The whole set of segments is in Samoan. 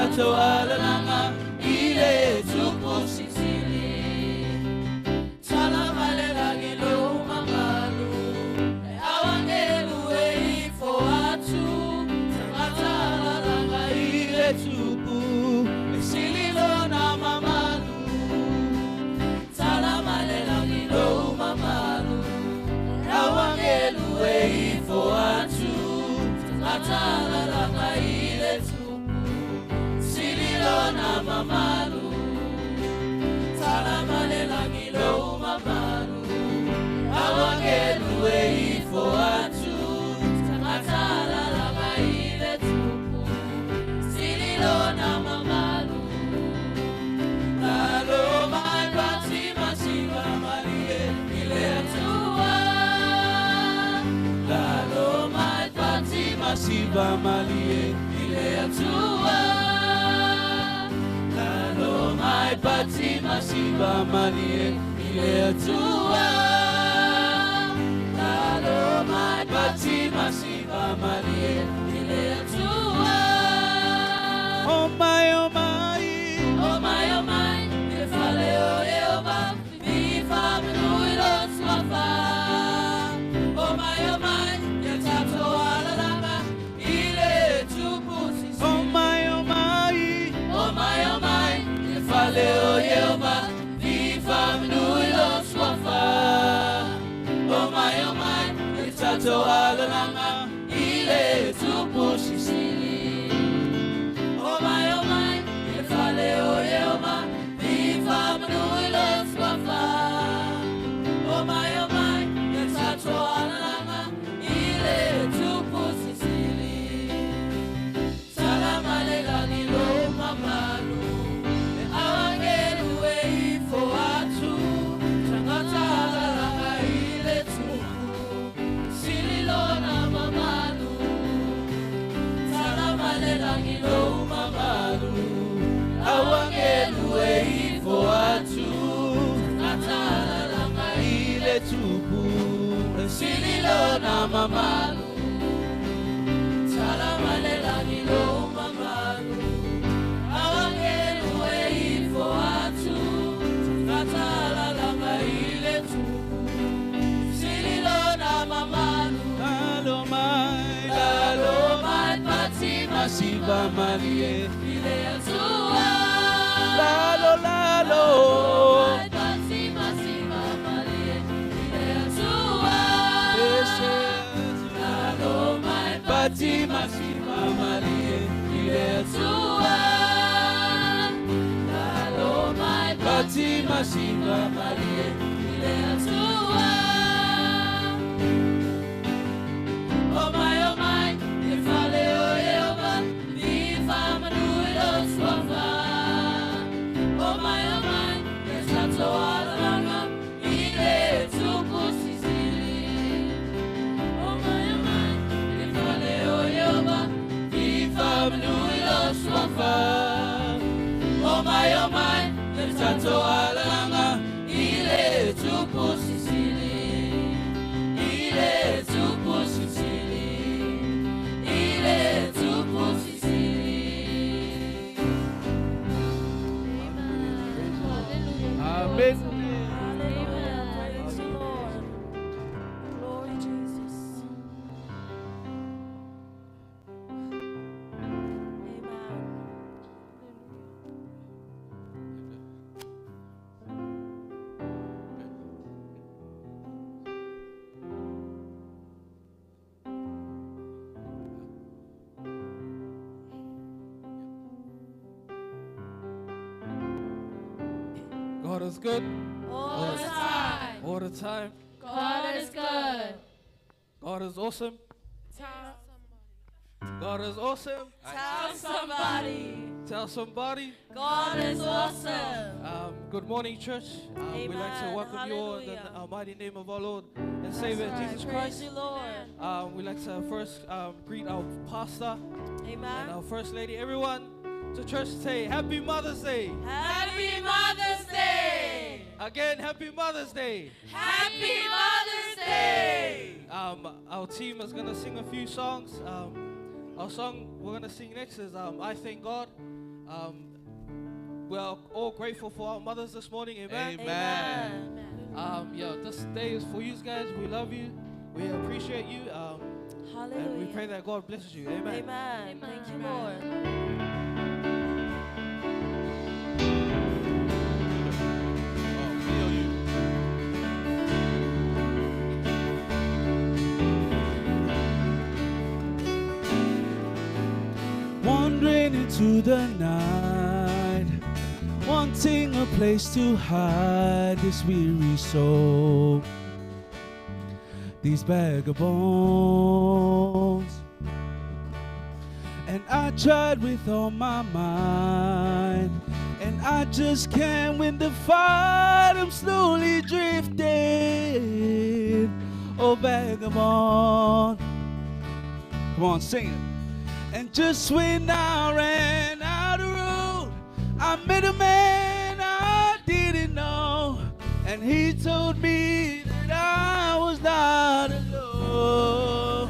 tatou alalanga i le tupu sisili. Tala mai le lagi lou mamalu, e au angelu e ifo atu, tagata alalanga i le tupu, e sili lona mamalu. Tala mai le lagi lou mamalu, e au angelu e ifo atu, tagata alalanga i le tupu, sili lona mamalu. Tala mai le lagi lou mamalu, au angelu e ifo atu, tagata alalanga i le tupu, sili lona mamalu. Lalo mai Fatima siva malie i le Atua. Lalo mai Fatima siva malie i le Atua. Lalo mai Fatima siva malie i le Atua. Lalo mai Fatima siva malie i le Atua. Oh my, oh my. Oh my, oh my, i le fale o Ieova, i faamanui lo suafa. Oh my, oh my, ia tatou alalanga i le tupu sisili. Oh my, oh my. Oh my, oh my, i le fale o Ieova, i faamanui lo suafa. Oh my, oh my, ia tatou alalanga i le tupu sisili. Oh my, oh my, i le fale o Ieova, i faamanui lo suafa. Oh my, oh my, ia tatou alalanga i le tupu sisili. Tala mai le lagi lou mamalu, e au angelu e ifo atu, tagata alalanga i le tupu, sili lona mamalu. Tala mai le lagi lou mamalu, au angelu e ifo atu, tagata alalanga i le tupu, sili lona mamalu. Tala mai le lagi lou mamalu, au angelu e ifo atu, tagata alalanga i le tupu, sili lona mamalu. Lalo mai, Lalo mai Fatima siva malie. I le Atua. Lalo, lalo. Mai Fatima siva malie i le Atua. Lalo mai Fatima siva malie i le Atua. Lalo mai Fatima siva malie i le Atua. Oh my, oh my, i le fale o Ieova, i faamanui lo suafa. Oh my, oh my, ia tatou alalanga i le tupu sisili. Oh my, oh my, i le fale o Ieova, i faamanui lo suafa. Oh my, oh my, ia tatou alalanga i le tupu sisili. I le tupu sisili. I le tupu sisili. Amen. Amen. Hallelujah. Praise the Lord. Glory Jesus. Amen. God is good All the time. all the time. God is good. God is awesome. Tell God is awesome. Tell somebody. Tell somebody. God is awesome. Good morning, church. We'd like to Amen. welcome you all in the Hallelujah. mighty name of our Lord and Savior, That's right. Jesus Praise Christ. you, Lord. We'd like to first greet our pastor Amen. and our first lady. Everyone to church say, Happy Mother's Day. Happy Mother's Day. Again, Happy Mother's Day. Happy Mother's Day. Our team is going to sing a few songs. Our song we're going to sing next is I Thank God. We are all grateful for our mothers this morning. Amen. Amen. Yeah, this day is for you guys. We love you. We appreciate you. And we pray Hallelujah. that God blesses you. Amen. Amen. Thank you, Lord. Oh, me or you? Wandering into the night, wanting a place to hide this weary soul, these bag of bones. And I tried with all my might, and I just can't win the fight. I'm slowly drifting, oh vagabond. Come on, sing it. And just when I ran out of road, I met a man I didn't know. And he told me that I was not alone.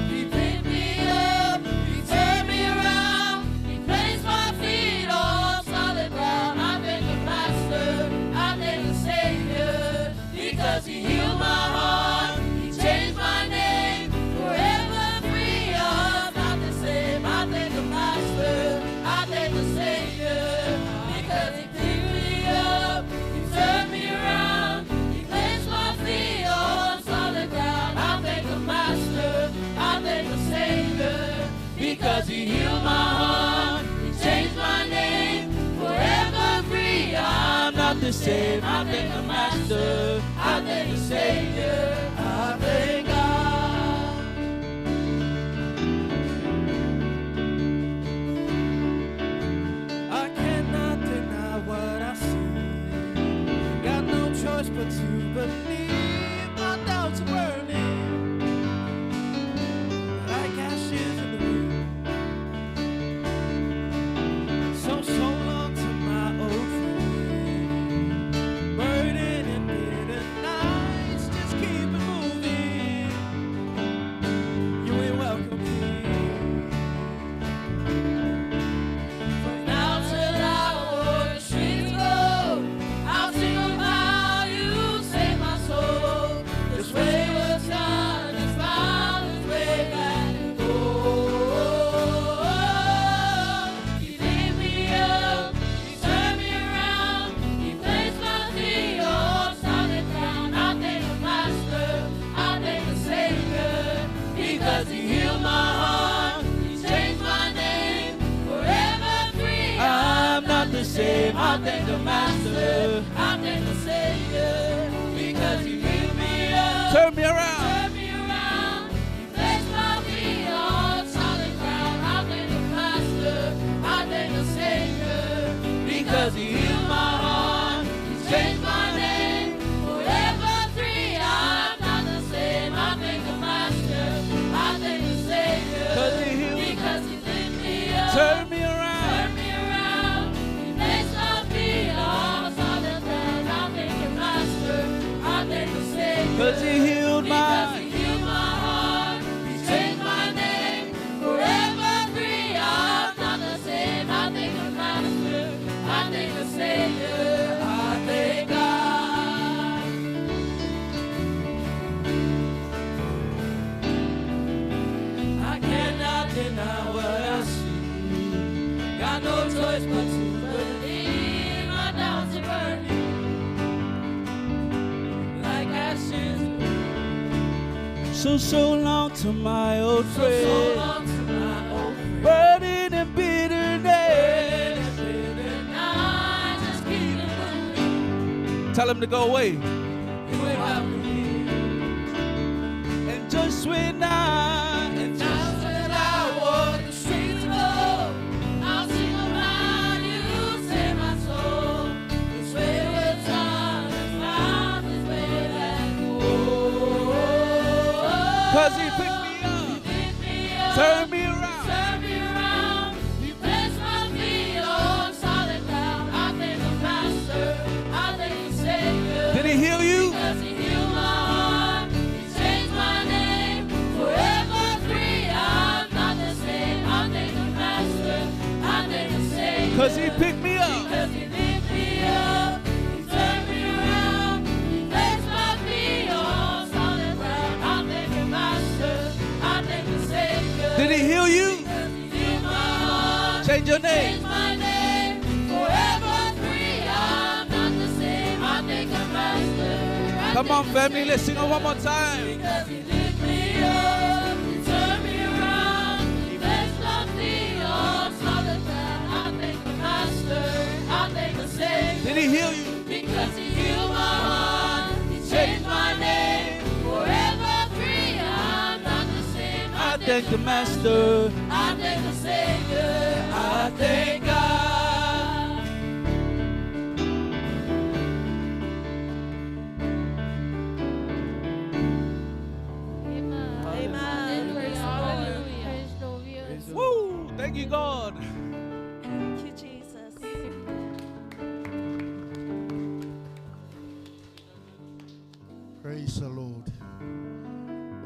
He picked me up, he turned me around, he placed my feet on solid ground. I thank the Master, I thank the Savior, because he healed my heart, he changed my name, forever free, I'm not the same. I thank the Master, I thank the Savior, because he picked me up, he turned me around, he placed my feet on solid ground. I thank the Master, I thank the Savior, because he healed my heart, he changed my name, forever free. I'm not the same. I thank the Master, I thank the Savior, I thank God. I cannot deny what I see. Got no choice but to believe. My doubts are burning like ashes in the wind. So, so long to my old friend. Burning and bitter nights, just keep it moving. You ain't welcome here. From now till I walk the streets glow, I'll sing of how you saved my soul. This wayward son has found his way back home. He picked me up, he turned me around, he placed my feet on solid ground. I thank the Master, I thank the Savior, because he healed my heart, he changed my name, forever free. I'm not the same. I thank the Master, I thank the Savior, because he picked me up. Turn me around. Turn me around, he placed my feet on solid ground. I thank the Master, I thank the Savior, because he healed my heart, he changed my name, forever free. I'm not the same. I thank the Master, I thank the Savior, 'Cause he healed- because he picked me up. Turn me around. Turn me around, he placed my feet on solid ground. I thank the Master, I thank the Savior. 'Cause he healed Because my he healed my heart, he changed my name, forever free. I'm not the same. I thank the Master, I thank the Savior, I thank God. I cannot deny what I see. Got no choice but to Believe my doubts are burning like ashes. So, so long to my old So, so friend. long to my old friend. Burning and bitterness. I just keep it moving. Tell him to go away. You ain't welcome here. And just when I, and just Now that I walk the streets alone, I'll sing about you, save my soul. This wayward son has found his way back home. 'cause he picked me up, Picked me up, turned me around. turned me around. He placed my feet on solid ground. I thank the Master, I thank the Savior. Did he heal you? Because he healed my heart, he changed my name. Savior. Cause he picked me up. Because he lifted me up, he turned me around, he placed my feet on solid ground. I thank the Master, I thank the Savior. Did he heal you? Because he healed my heart, Change your name. changed my name, forever free. I'm not the same. I thank the Master. I Come thank on, the family, let's sing it Savior. one more time. Because he lifted me up, he turned me around, he placed my feet on solid ground. I thank the Master, I thank the Savior. Did he heal you? Because he healed my heart, he changed my name, forever free. I'm not the same. I thank the Master. I thank the Savior. I thank God. Amen. Amen. Praise the Lord. Praise the Lord. Woo! Thank you, God. Thank you, Jesus. Praise the Lord.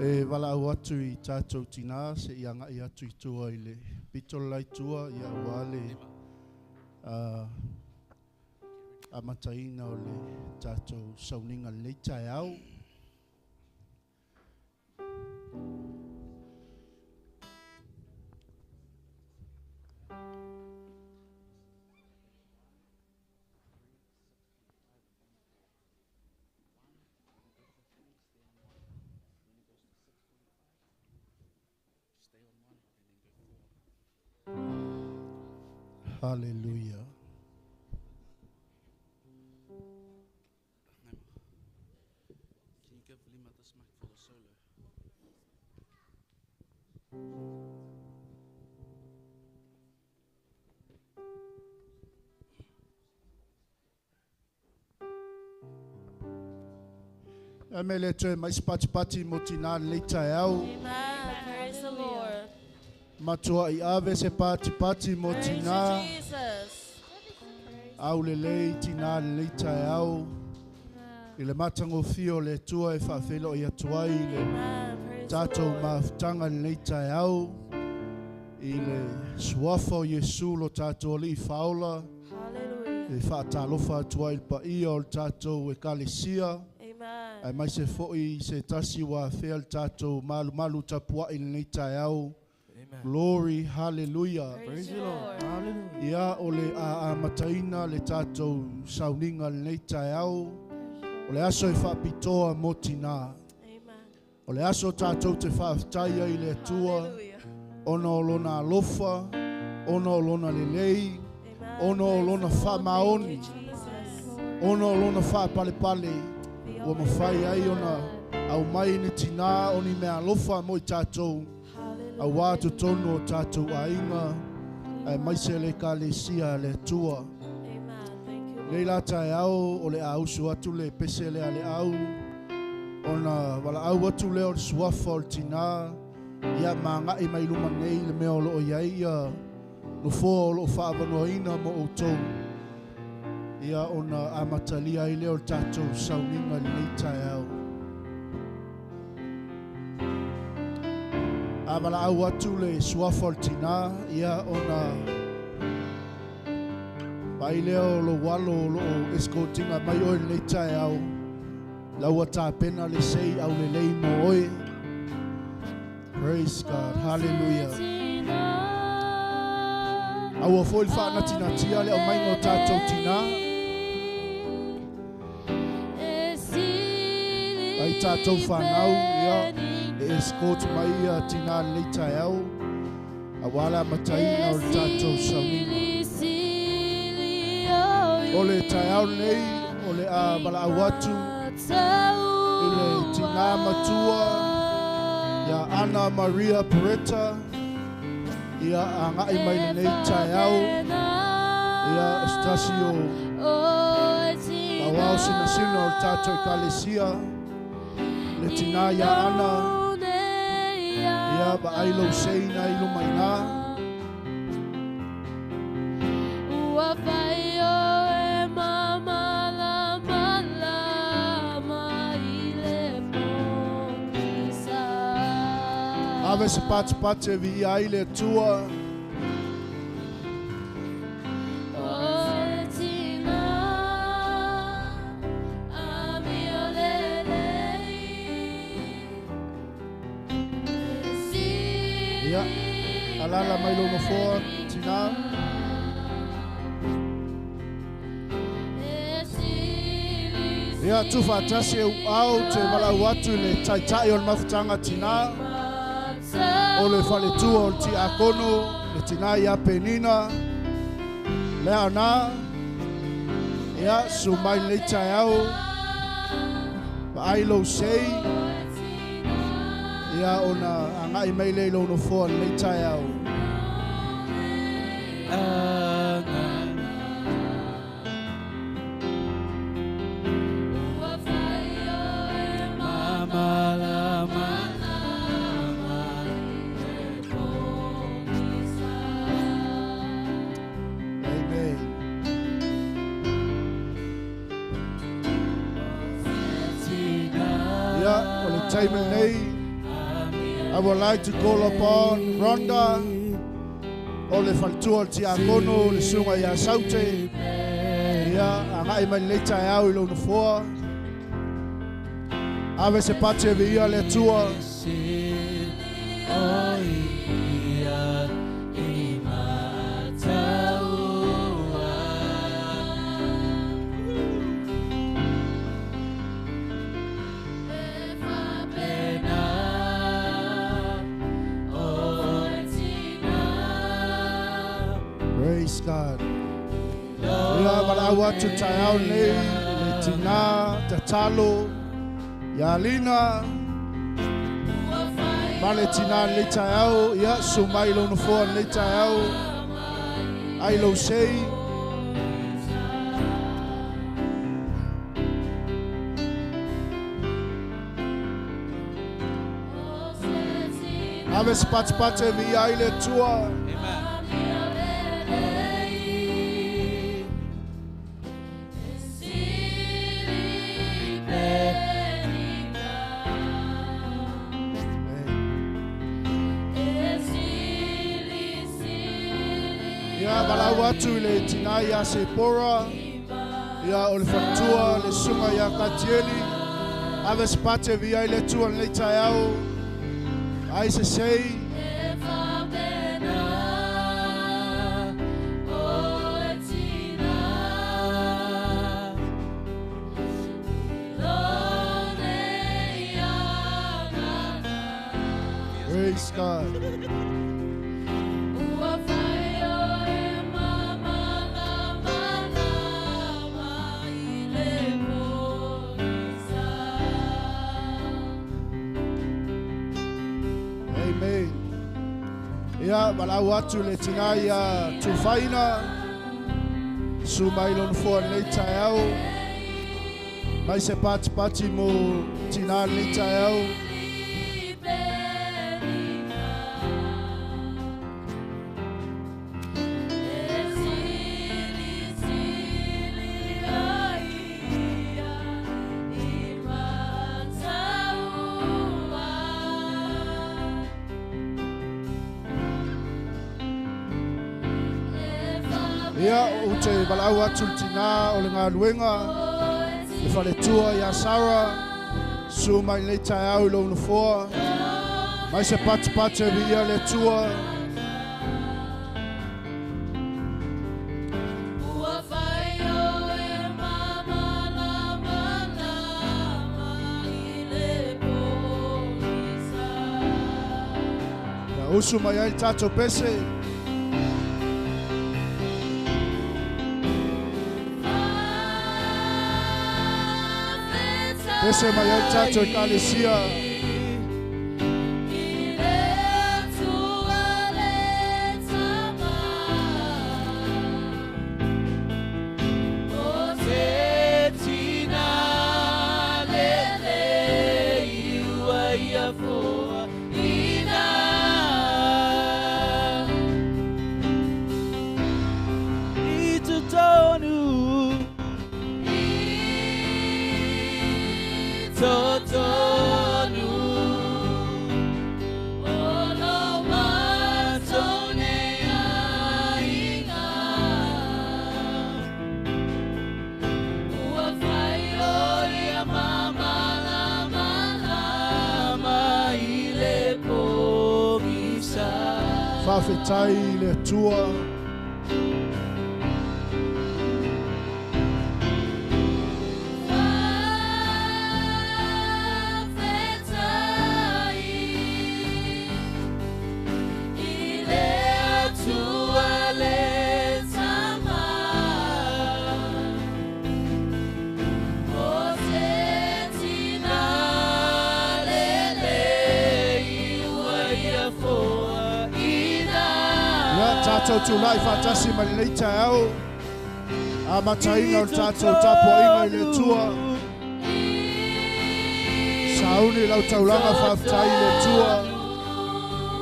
E wala au atu i tātou tina se ia ngai atu i tua i le pito lai tua ia ua le a mataina o le tātou sauninga lei tae au. Hallelujah. Can you give Lima this mic for the solo? E me le toe mai spatipati mo tina lei tae au. Amen. Praise the Lord. Matua i ave se patipati mo Praise tina. you, Jesus. Au le lei tina lei tae au. I le matangofia o le tua e whaawhelo i atu ai le Amen. Praise the tātou Lord. mafutanga lenei tae au. I le suafa o Iesu lo tātou ali i whaola. Hallelujah. E whaatalofa atu ai le paia o le tātou e kalesia. Amen. Ai mai se foi se tasi wa whea le tātou malu malu tapua i lenei tae au. Amen. Glory, hallelujah. Praise the Lord. Hallelujah. Ia o le a, a mataina le tātou sauninga lenei tae au. O le aso e whaapitoa mō tina. Amen. O le aso tātou te whaaftaia i le atua. Hallelujah. Ona o lona alofa, ona o lona lelei, Amen. ona o Praise lona the Lord. whaamaoni, Thank you, Jesus. ona o lona whaapalepale. Be Ua mawhai ai ona au mai ni tina o ni mea alofa mo i tātou. Hallelujah. A wā tonu o tātou ainga, ai mai se le kalesia le atua. Amen. Thank you, Nei Lord. la tae au o le ausu atu le pese le ale au ona wala au atu le o le suafa o le tina ia maangai mai luma nei le mea o loo iai ia nofoa o loo faavanoaina mo outou ia ona amatalia ai lea o le tatou sauniga i lenei taeao a valaau atu le suafa o le tinā ia ona Mai lea o lo walo o loo escortinga mai oe lenei taeao. Laua tāpena le sei au le lei mo oe. Praise God. Hallelujah. Aua foi le whaanatinatia le au mainga o tātou tina. Ai tātou whanau, ia, e escort mai ia tina lenei taeao. A wala mataina o le tātou sauniga. O le taeao nei, o le a valaau atu i le tina matua ia Ana Maria Peretta ia a ngai mai lenei taeao ia stasi o awao sinasina o le tātou ekalesia le tina ia Ana ia ba ai lou seina i luma ina. Ua whai o e mamalamalama i le pōkisa. Ave se patipati e vi ai le tua. Alala mai lo nofoa tina. Ia tuwhaatasi e uau te walau atu le taitai o le mafutanga tina. O le faletua o le tiakono, le tina ia Penina. Lea na, ia su mai nei taeao, vaai lou sei, ia ona agai mai lea i lou nofoa lenei taeao. Amen. Ia, o le taimi lenei, I would like to call upon Rhonda, o le faletua o le tiakono, le susuga ia Saute. Ia, agai mai lenei taeao i lou nofoa. Ave se pati e viia le Atua. Praise God. Ia, walau atu taeao nei, le tina, tatalo, ia Lina, ma le tina lenei taeao, ia, su mai lou nofoa lenei taeao, ai lou sei. Ave se patipati e viia ai le Atua. Amen. Ia, walau atu i le tina ia Sepora, ia o le faletua, le susuga ia Katieli. Ave se pati e viia ai le Atua lenei taeao. Ai se sei. Praise God. Amen. Ia, walau atu le tina ia Tufaina, su mai lou nofoa lenei taeao. Mai se patipati mo tina lenei taeao. Ia, o te walau atu le tina o le galuega, le faletua ia Sara, su mai lenei taeao i lou nofoa. Mai se patipati e viia le Atua. Ia usu mai ai le tatou pese. Pese mai ai le tatou ekalesia. Totonu. Faafetai i le Atua. Ia, tātou tūlai whātasi mai lenei taeao. A mataina o le tātou tapuaiga i le Atua. Sauni lau taulaga faafetai i le Atua.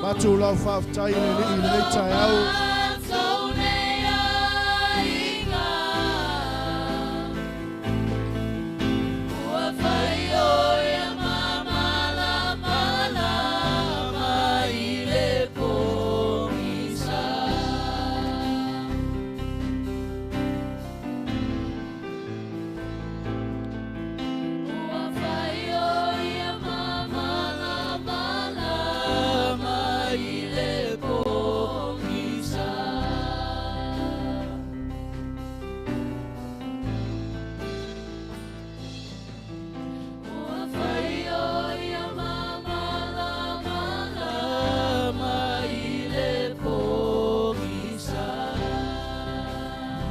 Matu lau faafetai i le Alii i lenei taeao.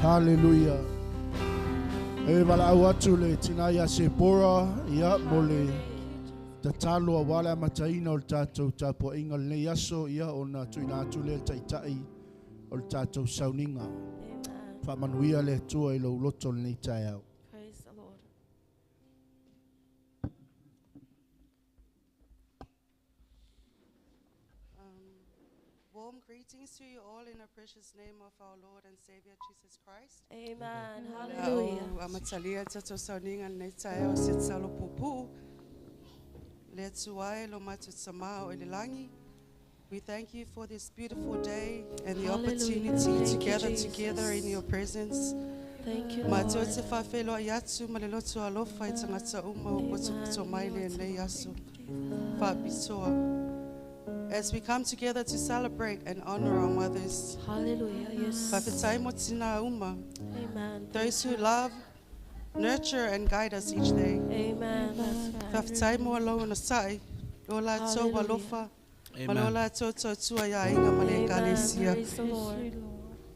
Hallelujah. E valaau atu le tina ia Sepora, ia mo le tatalo aua le amataina o le tātou tapuaiga lenei aso, ia ona tuuina atu lea le taitai o le tātou sauniga. Amen. Faamanuia le Atua i lou loto lenei taeao. Praise the Lord. Warm greetings to you all in the precious name of our Lord and Savior Jesus Christ. Amen. Lau Hallelujah. amatalia tātou sauniga lenei taeao se talo puupuu. Le Atua e lo matou tamā o i le langi. We thank you for this beautiful day and the Hallelujah. opportunity Thank to you, gather Jesus. together in your presence. Thank you, Mātou Lord. te whawheloa i atu ma le loto alofa i tangata uma o potopoto mai le nei aso. Whapitoa. As we come together to celebrate and honor our mothers, Hallelujah. Yes. whawhetai mo tina uma, Amen. those who love, nurture and guide us each day. Amen. That's right. Whawhetai mo alo na sai, lo la tau Hallelujah. alofa, ma lo la tau tau tua ia inga ma le Amen. ekalesia. Praise the Lord.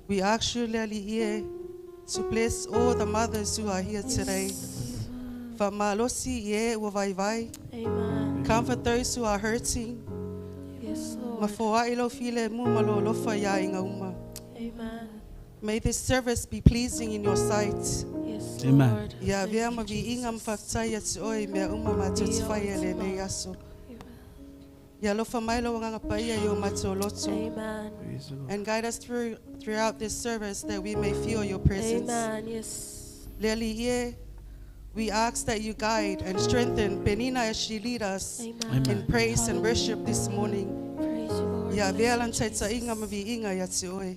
We ask you, le Alii e, to bless all the mothers who are here today. Whamalosi i e ua vaivai. Amen. Comfort those who are hurting. Yes, Lord. Mafoa i lau file mu ma lo alofa ia inga uma. Amen. May this service be pleasing in your sight. Yes, Amen. Lord. Ia Thank vea you, ma viiga ma Jesus. whafetai atu oe i mea uma mātou te whai e le nei aso. Amen. Ia alofa mai lau anganga paia i o mātou loto. Amen. And guide us throughout this service that we may feel your presence. Amen. Yes. Le Alii e, we ask that you guide and strengthen Penina as she lead us Amen. in praise and worship this morning. Praise you, Lord. Ia Thank vea you, lan taitaiga ma Jesus. viiga ia te oe.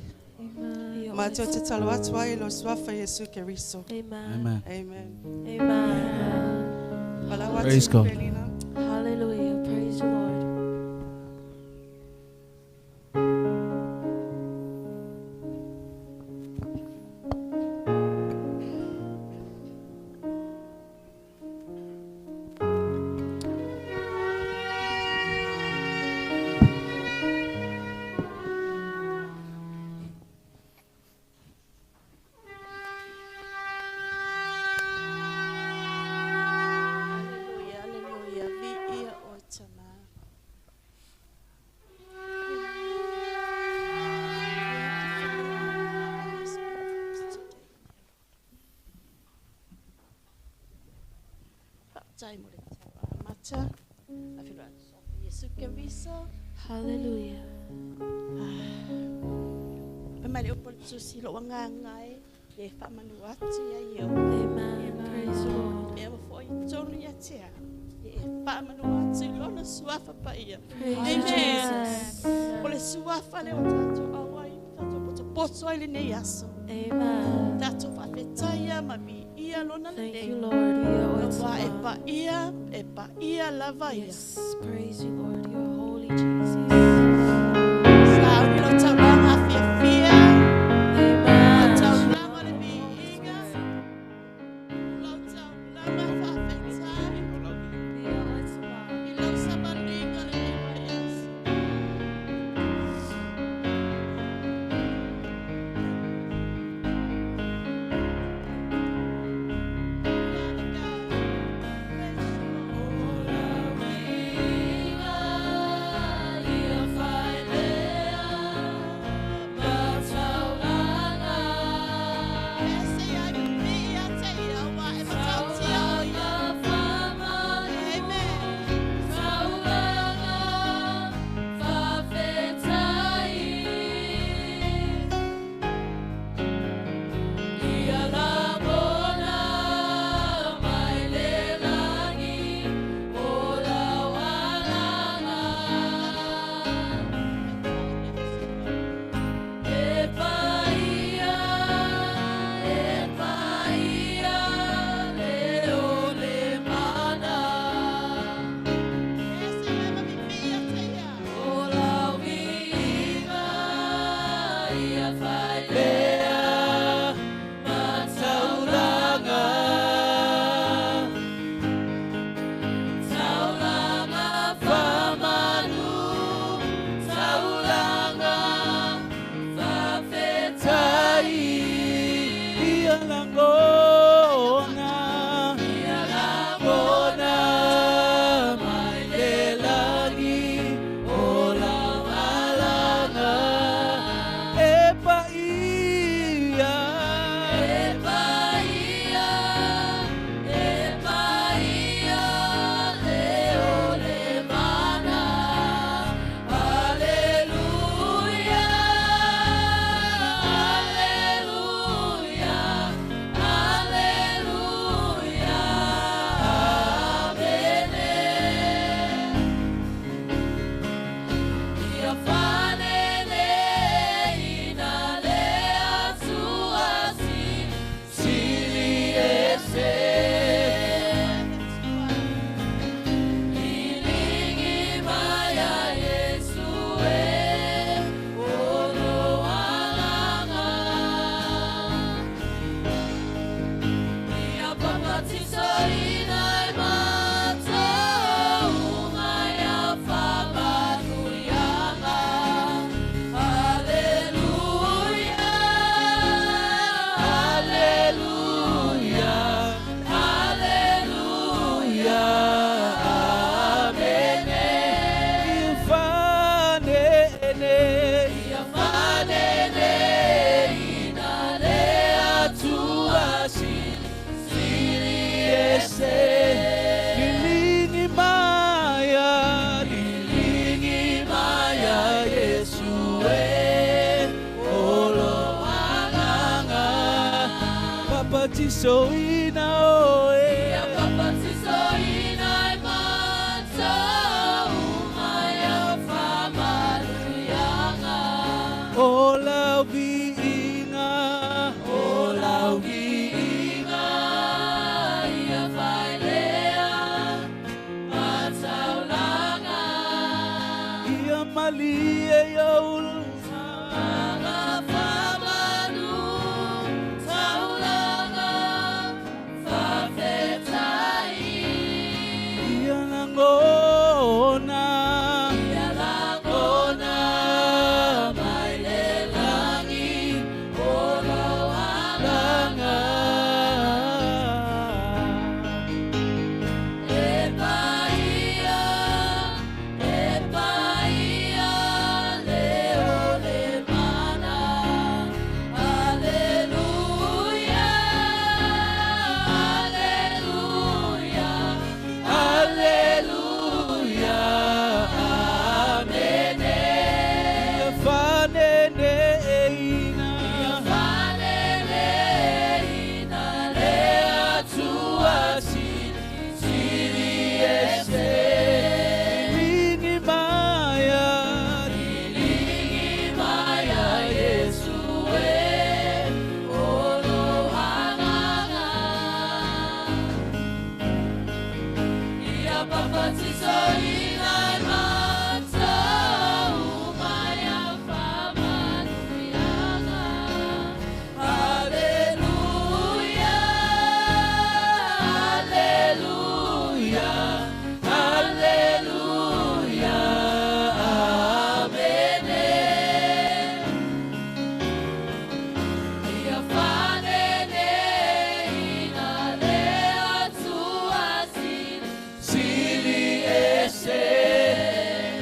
Ia Mātou oe te talo atu ai lo suafa Yesu Keriso. Amen. Amen. Amen. Amen. Palau atu Praise God. Penina. Hallelujah. Praise you, Lord. Hallelujah, hallelujah. Vi ia o tama. Whakatau mo le tau a mata. A whiro atu Yesu Keriso. Hallelujah. Pa mai le upo le tusi lo ngā ngai. Le whamanu atu ia iau. Amen. Praise the Lord. Mea mawhoi tonu ia tea. E whamanu atu lona suafa pa ia. Praise you, Amen. Jesus. O le suafa le o tātou awai, tātou poto poto ai le nei aso. Amen. Tātou whawhetaia ma mi ia lona le Thank nei. you, Lord. Ia oe Wa e tama. pa ia, e pa ia lava ia. Yes. Praise you, Lord. You're holy, Jesus. Sa uri lo tau Failea Mataulanga Taulanga Famanu Taulanga Fafetai Ia langona Ia langona mai le lagi o lau alaga E paia E paia, e paia, le o le mana. Alleluia, alleluia, alleluia, amene. Ia fanene ina le atua si sili ese. Ilingi maya Yesu e olo alanga. Ia papatiso ina e matau mai a whamanuianga. Alleluia, alleluia, alleluia, amene. Ia fanene Ia fanene ina le atua sili ese. Lilingi maya Lilingi maya Yesu e olo alanga. Papatiso ina oe Ia papatiso ina e matau mai a whamanuianga. O lau viiga O lau viiga ia whailea mataulanga. Ia malie ia ulunga Anga whamanu taulanga whawhetai. Ia langona Ia langona mai le langi o lau alanga. E paia, e paia, le o le mana. Alleluia, alleluia, alleluia, amene. Ia fanene ina Ia fanene ina le atua sili ese. Lilingi maya Lilingi maya Yesu e olo hanganga. Ia papatiso ina e matau mai a whamanuianga. Alleluia, alleluia, alleluia, amene. Ia fanene ina le atua sili ese.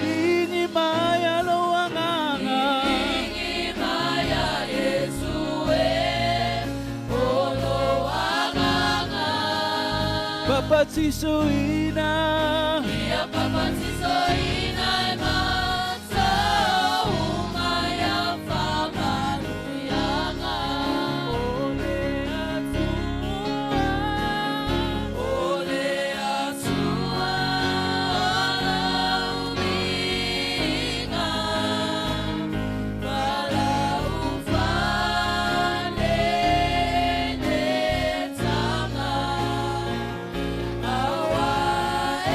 Lilingi maya lo anganga Lilingi maya Yesu e olo anganga. Papatiso ina Ia papatiso ina e matau mai a whamanuianga. O le atua O le atua lau viiga, ma lau fanenetanga. Aua e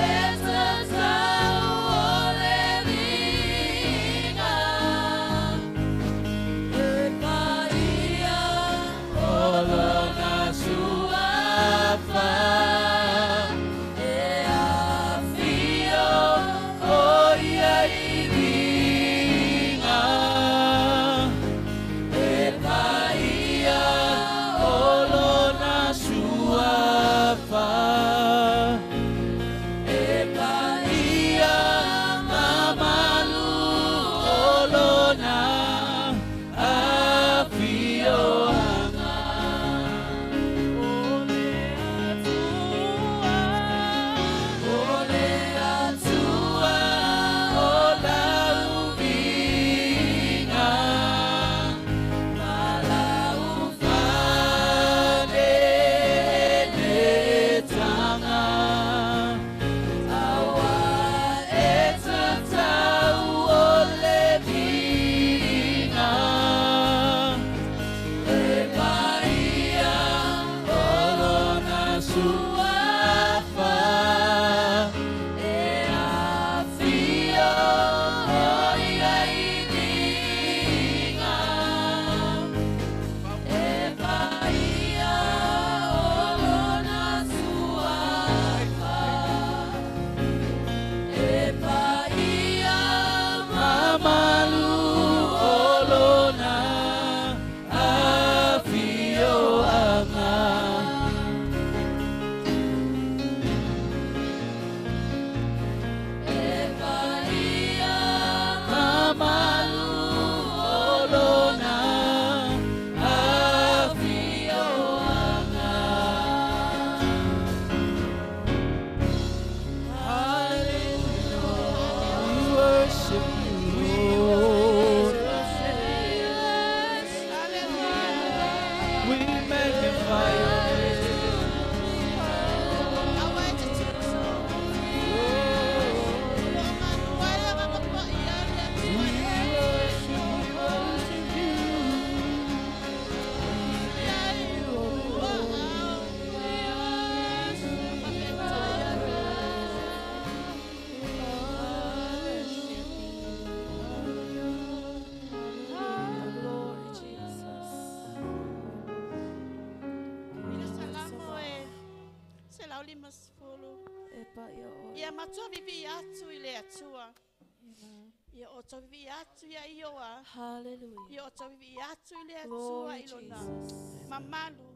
50. E pa ia oe. Ia matua vivi atu i le Atua. Amen. Ia o tau vivi atu ia ioa. Hallelujah. Ia o tau vivi atu i le Atua Glory i lona. Jesus. Mamalu.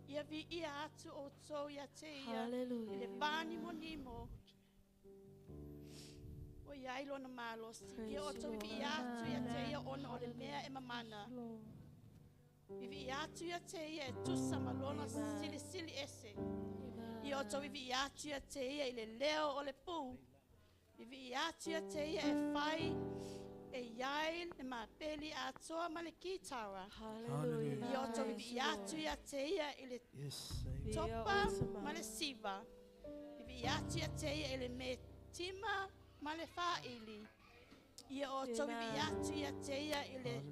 Ia vi ia atu o tau ia te ia. I le Hallelujah. vani mo nimo. O ia i lona malosi. Ia o Praise tau you, vivi Lord. atu ia te ia ona o le mea e mamana. Vivi atu ia te ia e tusa ma lona Amen. silisili ese. Amen. Ia o tau vivi atu ia te ia i le leo o le pū. Vivi atu ia te ia e whai e iai le mapeli atoa ma le kitara. Hallelujah. Ia o tau Praise vivi you, atu Lord. ia te ia i le Yes, amen. Via topa oe ma le siva. Vivi atu ia te ia i le metima ma le whaili. Ia o tau vivi Amen. atu ia te ia i le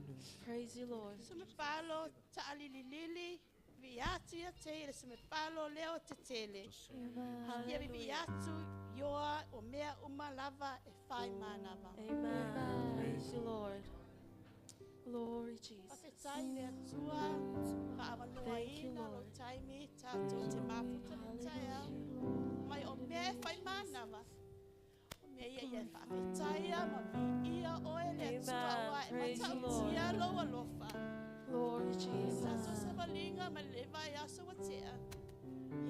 Praise you, Lord. sumepalo ta'alililili. Vivi atu ia te ia i le sumepalo leo tetele. Amen. Ia vivi atu ioa o mea uma lava e whai mānawa. Amen. Praise you, Lord. Glory, Jesus. Whawhetai le atua, whaawanoa Thank you, ina lo Lord. taimi, tātou te mafuta le taia. Mai o mea e whai mānawa. O mea ia ia e whawhetaia, ma vi ia oe le atua Amen. oa e Praise you, matautia lo alofa. Glory, Jesus. Saso sa valinga ma le vai aso watea.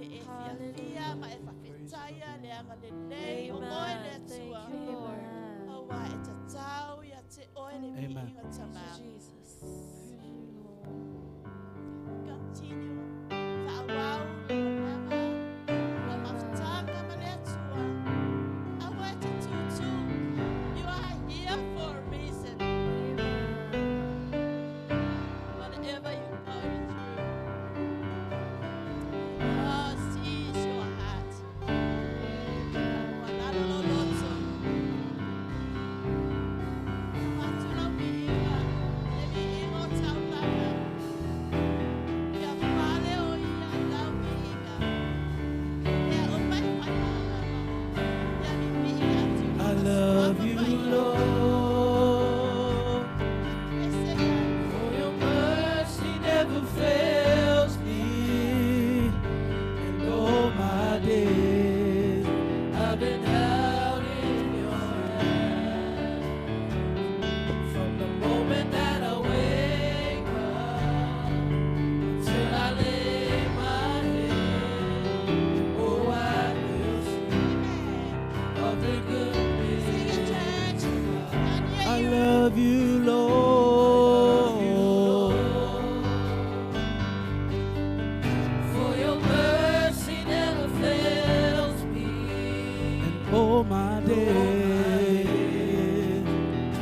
Ia e fia fia ma e whawhetaia le anga le lei o oe le Amen. atua. Thank you, Lord. Aua e tatau ia te oe le Amen. viinga Thank tamā. you, Jesus. Continue. Whaawau lo manga, lo mafutanga ma le atua. Aua e te tūtū. You are here for a reason. Amen. Whatever you're going through, God sees your heart. Aua lalo lo loto. Whātuna viinga, le viinga o taulanga. Ia whale o ia i lau viinga. Ia o mai whai mānama. Ia mi viinga atu. I love you, Lord. Ese ia. For your mercy never fails me. And all my days, I've been held in your hand. From the moment that I wake up till I lay my head, oh, I will sing of the goodness. Sing it, church. I I hear you. love you, Lord. For your mercy never fails me. And all my days,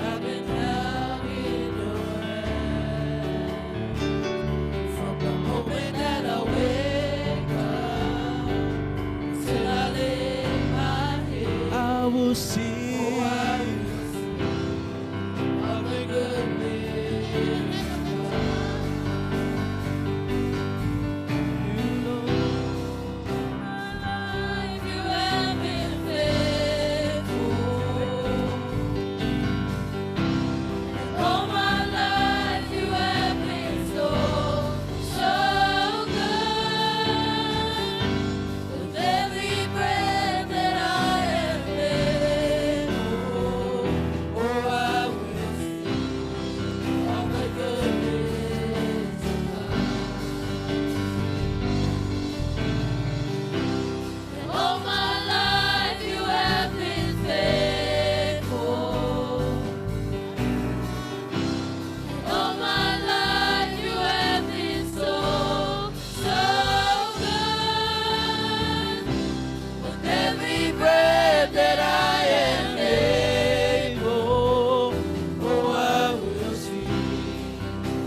I've been held in your hand. From the moment that I wake up till I lay my head, I will sing. oh, I will sing of the goodness of God. You, Lord. Life you have been faithful. All my life you have been so, so good. With every breath that I am able, oh, I will sing of the goodness of God. All my life you have been faithful. All my life you have been so, so good. With every breath that I am able, oh, I will sing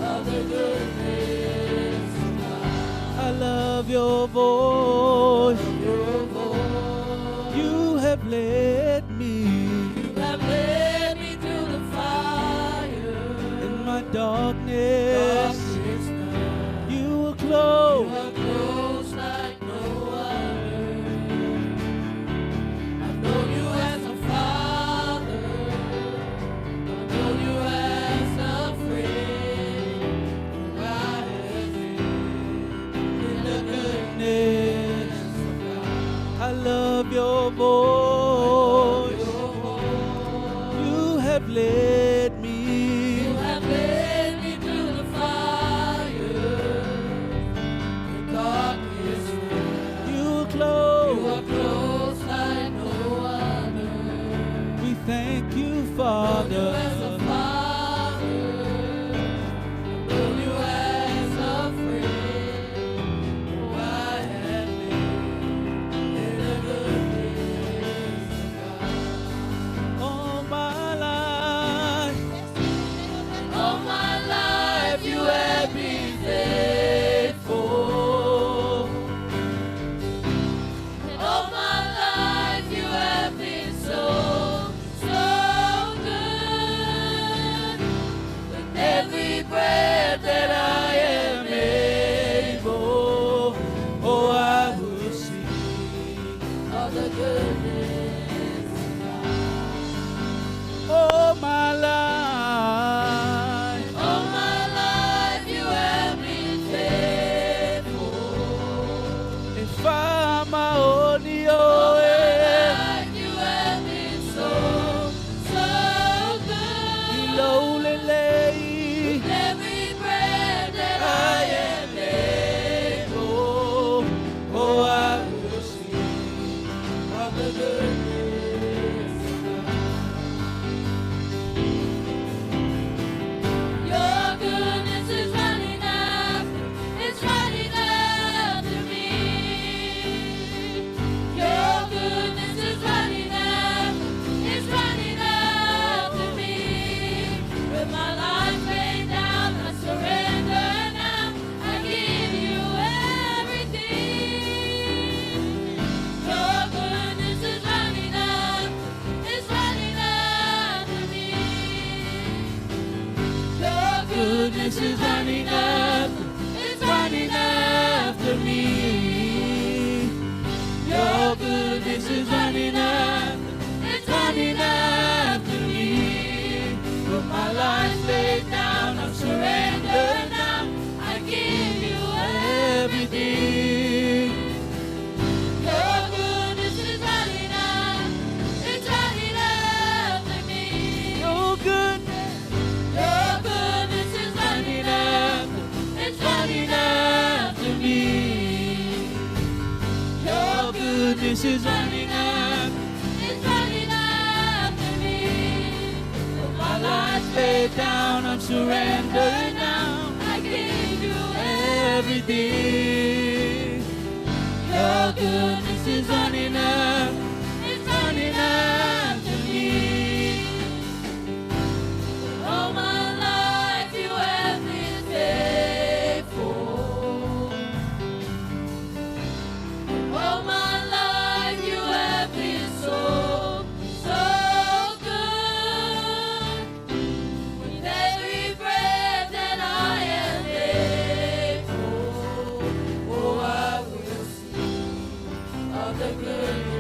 of the goodness of God. I love your voice. Your voice. You have led me You have led me through the fire. in my darkness. Darkest night. You were You close. are close like no other. I've known you as a father. I've known you as a friend. Oh, I have lived in the goodness of God. love your voice. You have led me. You have led me through the fire, the darkest night. You are close. You are close like no other. We thank you, Father. Known you as a father, known you as a friend. Oh, I have been in the goodness of God. All my life, all my life you have been faithful. And all my life you have been so, so good. With every breath that I am able, oh, I will sing of the goodness of God. All my life, all my life you have been faithful. If I'm my only All my own, life you have been so, so good. lonely lay, With every breath that I am able, oh, I will sing of the goodness of God. Your goodness is running after, it's running after me. Your goodness is running after, it's running after me. With my life laid down, I surrender now. I give you everything. Your goodness is running after, it's running after me. Your goodness is running after, it's running after me. Your goodness is running after, it's running after me. With my life laid down, I'm surrendered now. I give you everything. Your goodness is running after, it's running after me. Your goodness, your goodness is running after, it's running after me. Your goodness is running after, it's running after me. With my life laid down, I'm surrendered now. I give you everything. Your goodness is running after, it's running after me. All my life you have been faithful. All my life you have been so, so good. With every breath that I am able, oh, I will sing of the goodness.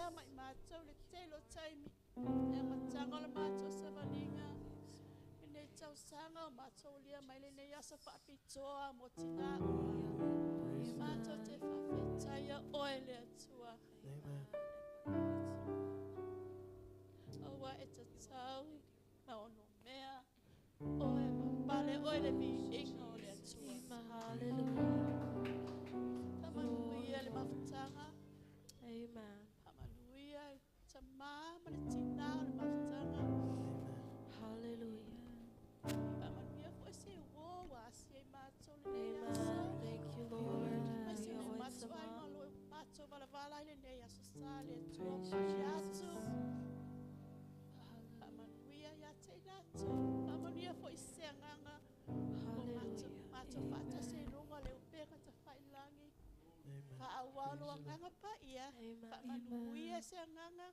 pea mai mātou le telo taimi. E matanga o le mātou savaliga. I nei tausaga o mātou lia mai le nei asa whaapitoa mo tina uma. Mātou te whawhetaia oe le Atua. Amen. Aua e tatau ma ono mea. Oe mapale oe le viiga o le Atua. Hallelujah. Whamanuia le mafutaga. Amen. Whamanuia le tamā ma le tina o le mafutaga. Hallelujah. Whamanuia fo'i se uō ua asi ai mātou le nei aso. Amen. Thank you, Lord. Mai se Ia le oe matou tama. aiga o lo matou valavala ai lenei aso sa le Atua Praise you, pale atu. Jesus. Whamanuia ia te i latou. Whamanuia fo'i se agaga o matou Hallelujah. matou faatasi i luga o le upega tafailangi. Amen. Whaauau lo agaga paia. Amen. Whamanuia se agaga.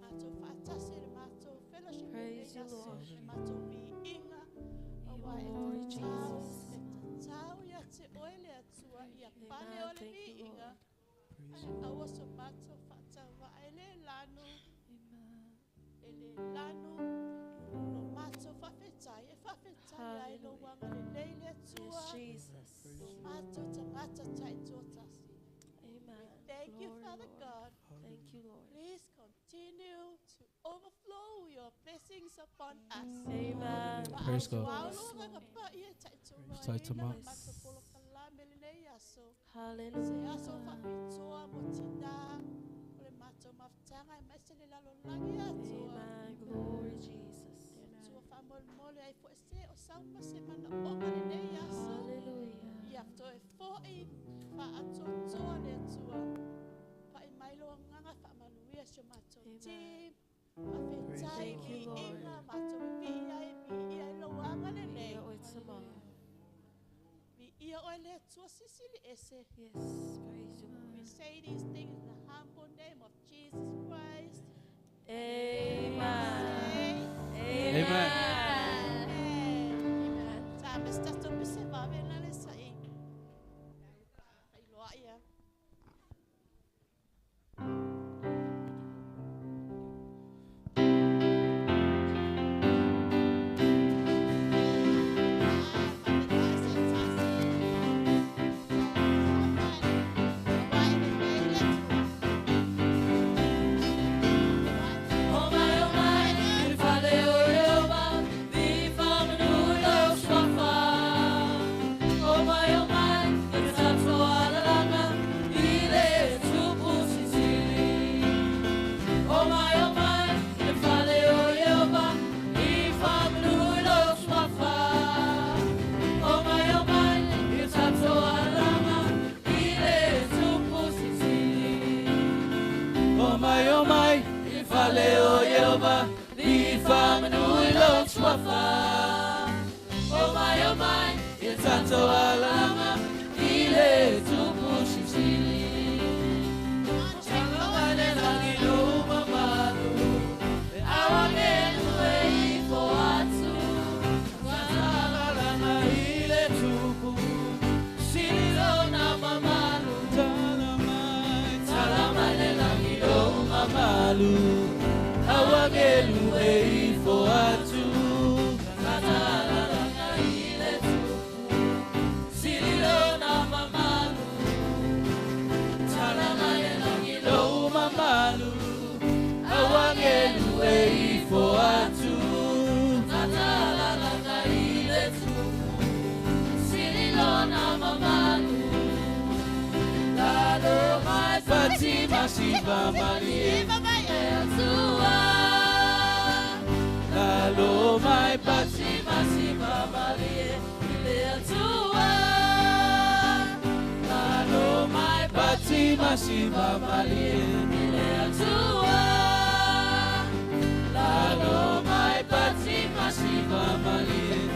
Matou faatasi le matou fellowship Praise lenei you, aso. Lord. Le matou viiga. Aua e Glory, tatau, Jesus. e tatau ia te oe le Atua, ia pale Amen. o le Thank you, viiga. Lord. Praise Ae aua so matou faatauvaa e le lanu, Amen. e le lanu, lo matou faafetai, e faafetai ai lo Hallelujah. uaga lelei le Atua, Yes, Jesus. lo matou tagata taitoatasi. Amen. Thank you, Glory, Father Lord. God. Thank you, Lord. Please continue to overflow your blessings upon us. Amen. Praise God. Praise Tama. Hallelujah. Amen. Glory, Jesus. Hallelujah. Ia toe fo'i whaatotoa le Atua. Whai mai lo nganga whaamanuia si o mātou Amen. team. Whawhetai Thank you, vi Lord. inga mātou e vi ia e vi ia e lo anga le nei. Ia oe tama. Vi ia oe le Atua sisili ese. Yes, praise you, We Lord. say these things in the humble name of Jesus Christ. Amen. Say Amen. Amen. Amen. Tā me stato pese vave na le sa'i. Ai loa ia. Oh my, oh my, il fale o Jehovah, vi famenulo swafa. Oh my, oh my, il tatso alalanga, ile tupu sisili. Oh my, oh my, il fale o Jehovah, vi famenulo swafa. Oh my, oh my, il tatso alalanga, ile tupu sisili. Oh my, oh my, il fale o Jehovah, li famenulo swafa. Oh my, oh my, Il tanto alama, ile tupu sisili. Awagelu eifo atu Lo mamalu Awagelu eifo atu Lalo mai Fatima Shiva Marie Lalo mai Fatima Shiva Marie Lalo mai Fatima Shiva Marie Lalo mai Fatima Shiva Marie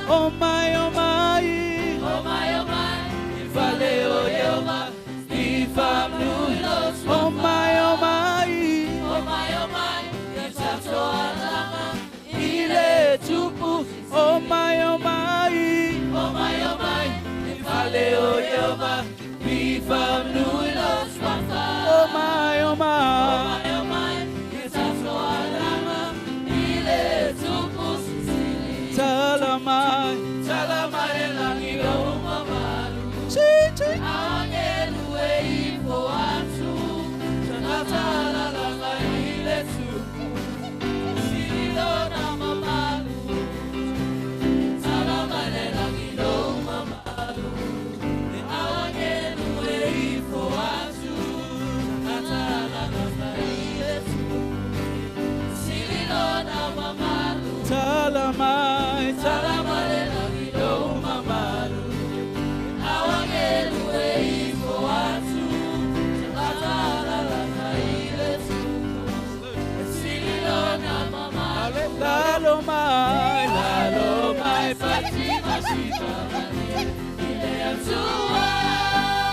Oh my, oh my, Oh my, oh my, il fale o Jehovah, di fam Oh my, oh my, oh my, oh my, il tatso alama, ile tupu. Oh my, oh my, oh my, oh my, il fale o Jehovah, di fam Tala mai, tala mai le lagi lou mamalu. Au agelu e ifo atu, tagata alalaga i le tupu. E sili lona mamalu. Lalo mai, lalo mai, fatima siva malie i le Atua.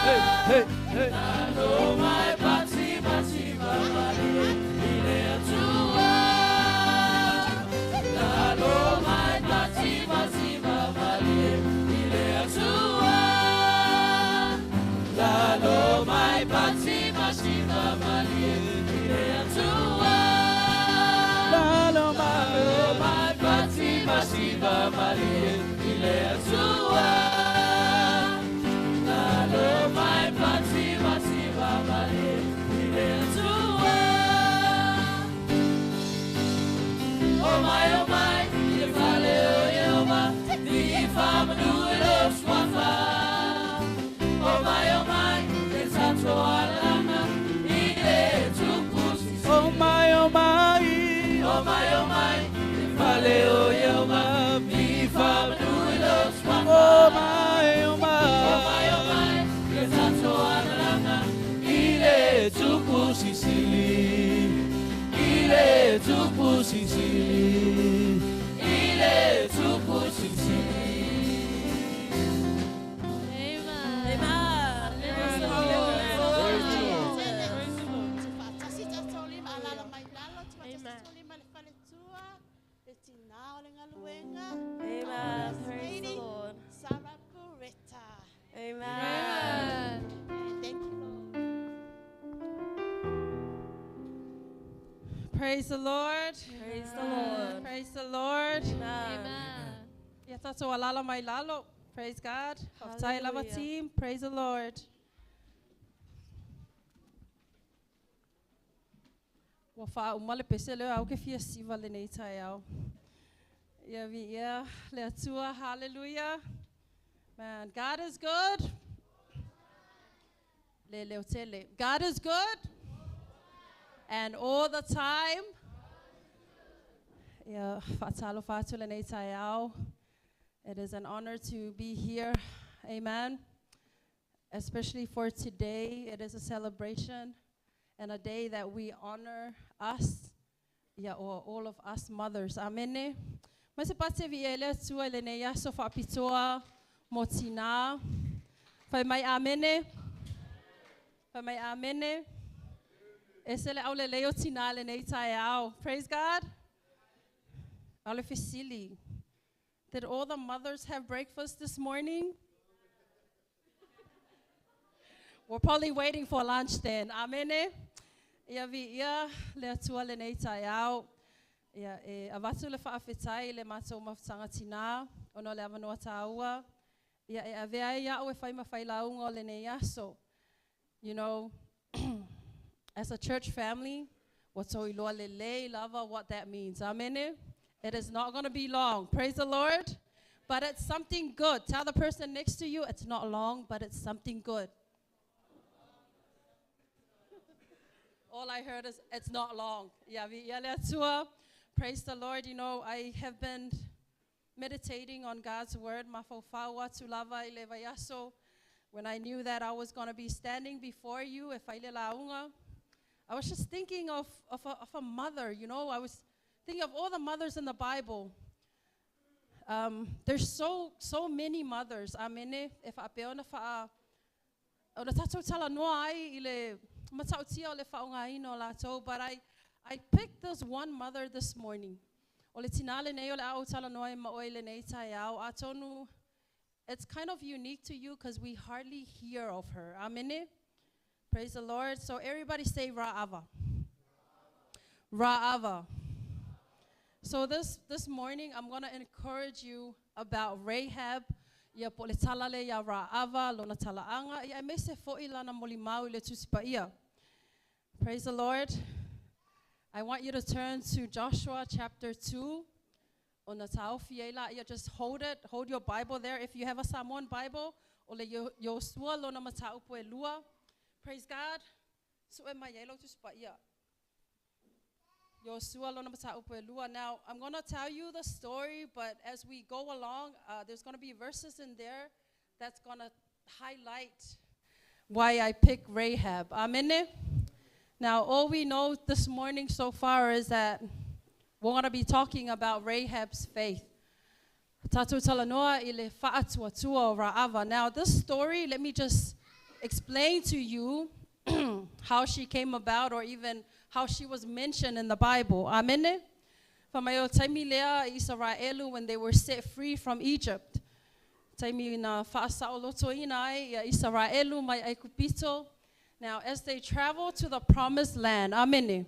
Hey, hey, hey. Lalo mai, fatima siva malie i le Atua. Lalo mai, fatima siva malie i le Atua. Lalo mai, fatima siva malie i le Atua. Lalo mai, fatima siva malie i le Atua. Lalo mai, fatima siva malie i le Atua. Oh my, oh my, i le fale o Ieova, vifa manu i lo suafa. Oh my, oh my, le tatou alalaga i le tupu sisili. Oh my, oh my, oh my, oh my, i le fale o Ieova, vifa manu i lo suafa. Oh my, oh my, oh my, oh my, le tatou alalaga i le tupu sisili. I le tupu sisili. I le tupu sisili. Amen. Amen. Praise the Lord. Faatasi tatou lima alala mai lalo, tufaatasi Amen. tatou lima le faletua, le tina o le galuega. Amen. Our Praise the lady, Lord. Sarah Buretta. Amen. Thank you, Lord. Praise the Lord. Praise the Lord. Praise the Lord. Amen. Ia tatou alala mai lalo. Praise God. Faafetai lava Hallelujah. team. Praise the Lord. Ua faauma le pese leo au ke fia siva lenei taeao. Ia viia le Atua. Hallelujah. Man, God is good. Le leo tele. God is good. And all the time. Ia faatalofa atu lenei taeao. It is an honor to be here. Amen. Especially for today, it is a celebration and a day that we honor us, yeah, or all of us mothers. Amen. Mai se pate vi ele atua i lenei aso faapitoa mo tina. Fai mai amene. Fai mai amene. E se le au le leo tina lenei taeao. Praise God. Au le fesili. Did all the mothers have breakfast this morning? We're probably waiting for lunch then. Amen. Ia vi ia le atua lenei taeao. Ia e avatu le faafetai le matou mafutaga tina, ona o le avanoa tāua. Ia e avea ai au e fai ma failauga o lenei aso. You know, as a church family, ua tou iloa lelei lava what that means. Amen. It is not going to be long. Praise the Lord. But it's something good. Tell the person next to you it's not long, but it's something good. All I heard is it's not long. Yeah, vi- ia le Atua. Praise the Lord. You know, I have been meditating on God's word. Mafaufau atu lava i le vaiaso. When I knew that I was going to be standing before you, e fai le lauga, I was just thinking of a mother, you know. I was thinking of all the mothers in the Bible. There's so many mothers. Amene, e faapea ona faa, ona tatou talanoa ai i le matautia o le faaaogaina o latou. But I picked this one mother this morning. O le tina lenei o le a ou talanoa ai ma oe lenei taeao. Atonu, it's kind of unique to you because we hardly hear of her. Amene. Praise the Lord. So everybody say Ra'ava. Ra'ava. So this morning, I'm going to encourage you about Rahab. Ia po le tala le ia Ra'ava, lona talaaga, ia aemaise fo'i lana molimau i le Tusi Paia. Praise the Lord. I want you to turn to Joshua chapter 2. Ona taofi ai la, ia just hold it, hold your Bible there. If you have a Samoan Bible, o le Iosua lona mataupu e lua. Praise God. Sue mai ai lau Tusi Paia. Iosua lona mataupu e lua. Now, I'm going to tell you the story, but as we go along, there's going to be verses in there that's going to highlight why I picked Rahab. Amen. Now, all we know this morning so far is that we're going to be talking about Rahab's faith. Tatou talanoa i le faatuatua o Raava. Now, this story, let me just explain to you how she came about or even how she was mentioned in the Bible. Amen. Fai mai o taimi lea Israelu when they were set free from Egypt. Taimi na faasaolotoina ai ia Israelu mai Aikupito. Now, as they travel to the promised land, amen.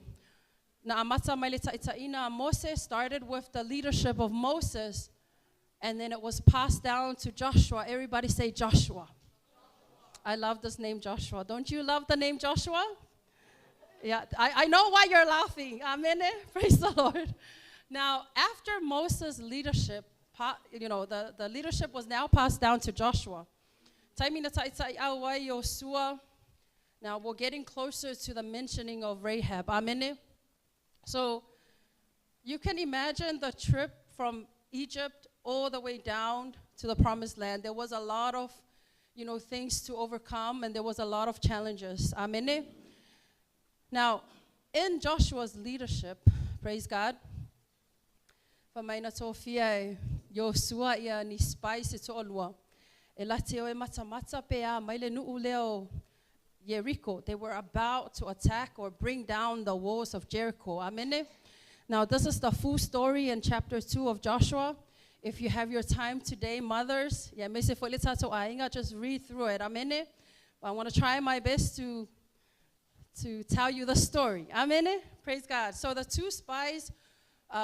Na amata mai le taitaiina Moses started with the leadership of Moses, and then it was passed down to Joshua. Everybody say Joshua. I love this name, Joshua. Don't you love the name Joshua? Yeah, I know why you're laughing. Amen. Praise the Lord. Now, after Moses' leadership, the leadership was now passed down to Joshua. Taimi na taitai au ai Iosua. Now, we're getting closer to the mentioning of Rahab. Amen. So, you can imagine the trip from Egypt all the way down to the promised land. There was a lot of things to overcome, and there was a lot of challenges. Amen. Now, in Joshua's leadership, praise God, fai mai na tofia e Iosua ia ni spies e to'alua. E late o e matamata pe a mai le nu'u lea o Jericho. They were about to attack or bring down the walls of Jericho. Amen. Now, this is the full story in chapter 2 of Joshua. If you have your time today, mothers, yeah, me se fo le tatou aiga, just read through it. Amen. I want to try my best to tell you the story. Amen. Praise God. So the two spies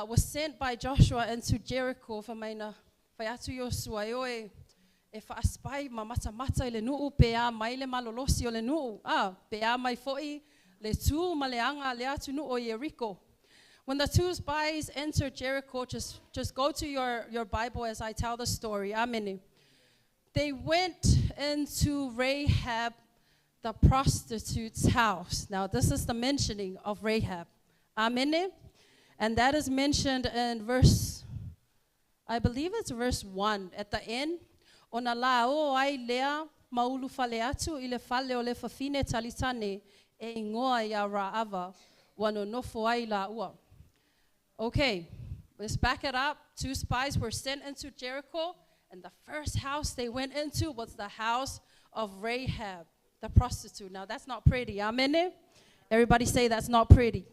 were sent by Joshua into Jericho fai mai na fai atu Iosua e oe e faaspai ma matamata i le nu'u pe a mai le malolosi o le nu'u. Ah, pe a mai fo'i le tū ma le aga le atunu'u o Jericho. When the two spies entered Jericho, just go to your Bible as I tell the story. Amen. They went into Rahab the prostitute's house. Now, this is the mentioning of Rahab. Amen. And that is mentioned in verse, I believe it's verse 1 at the end. Ona la o ai lea ma ulufale atu i le fale o le fafine talitane e igoa ia Raava ua nonofo ai lāua. Okay, let's back it up. Two spies were sent into Jericho, and the first house they went into was the house of Rahab, the prostitute. Now, that's not pretty. Amen? Everybody say that's not pretty.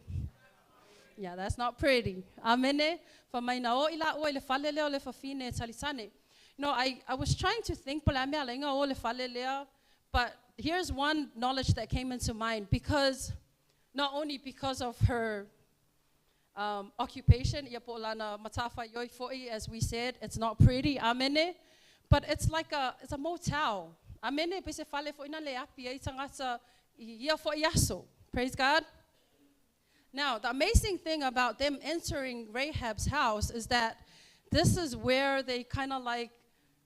Yeah, that's not pretty. Amen? Fai mai na o i lāua i le fale lea o le fafine talitane. No, I was trying to think, po o le a mea e ala ai ona o le fale lea, but here's one knowledge that came into mind, because not only because of her occupation, ia po o lana matafaioi fo'i, as we said, it's not pretty, amen, but it's like it's a motel. Amen, pe se fale fo'i na le api ai tagata i ia fo'i aso. Praise God. Now, the amazing thing about them entering Rahab's house is that this is where they kind of like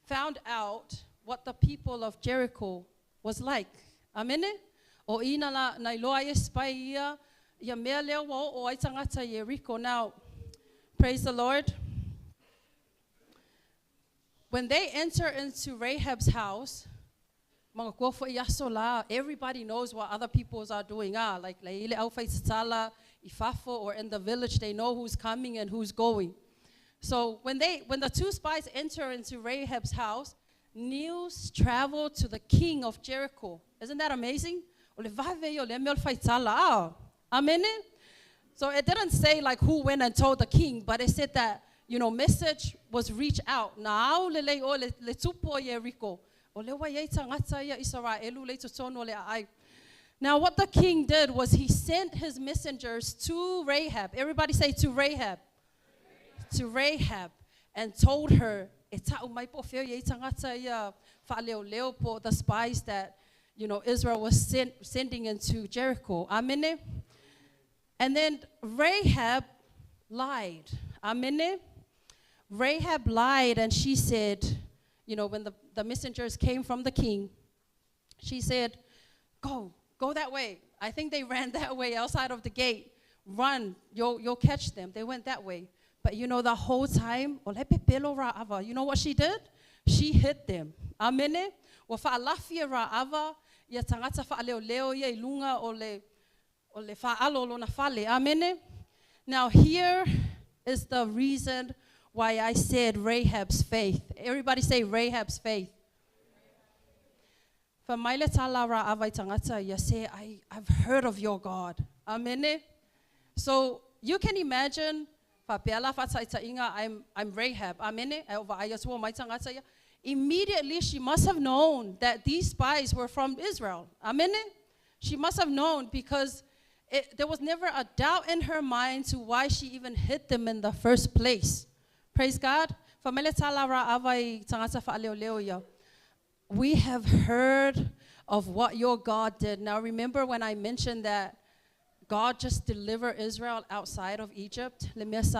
found out what the people of Jericho was like. Amen? O ina la na iloa ai e spy ia mea lea ua o ai tagata Jericho. Now, praise the Lord. When they enter into Rahab's house, mga kua fo i aso la, everybody knows what other peoples are doing. Like le ile au fai tatala, i fafo, or in the village, they know who's coming and who's going. So when the two spies enter into Rahab's house, news traveled to the king of Jericho. Isn't that amazing? O le vave i o le mea o le faitala. Amen. So it didn't say who went and told the king, but it said that message was reached out. Na au le lei o le tupu o Jericho. O le wa iai tagata ia Israelu le totonu o le ai. Now what the king did was he sent his messengers to Rahab. Everybody say to Rahab. To Rahab, and told her, e ta'u mai po feo iai tagata ia whaaleo leo po, the spies that Israel was sending into Jericho. Amen. And then Rahab lied. Amen. Rahab lied, and she said, when the messengers came from the king, she said, go that way. I think they ran that way outside of the gate. Run, you'll catch them. They went that way. But you know, the whole time, o le pepelo Ra'ava. You know what she did? She hit them. Amene? Wa whaalafia Ra'ava, ia tangata whaaleo leo ia ilunga o le whaalo lona fale. Amene? Now here is the reason why I said Rahab's faith. Everybody say Rahab's faith. Fa maile tala Ra'ava i tangata ia say, I've heard of your God. Amene? So you can imagine, I'm Rahab. Amene? Immediately she must have known that these spies were from Israel. Amene? She must have known because there was never a doubt in her mind to why she even hit them in the first place. Praise God. We have heard of what your God did. Now remember when I mentioned that God just delivered Israel outside of Egypt. Amen. So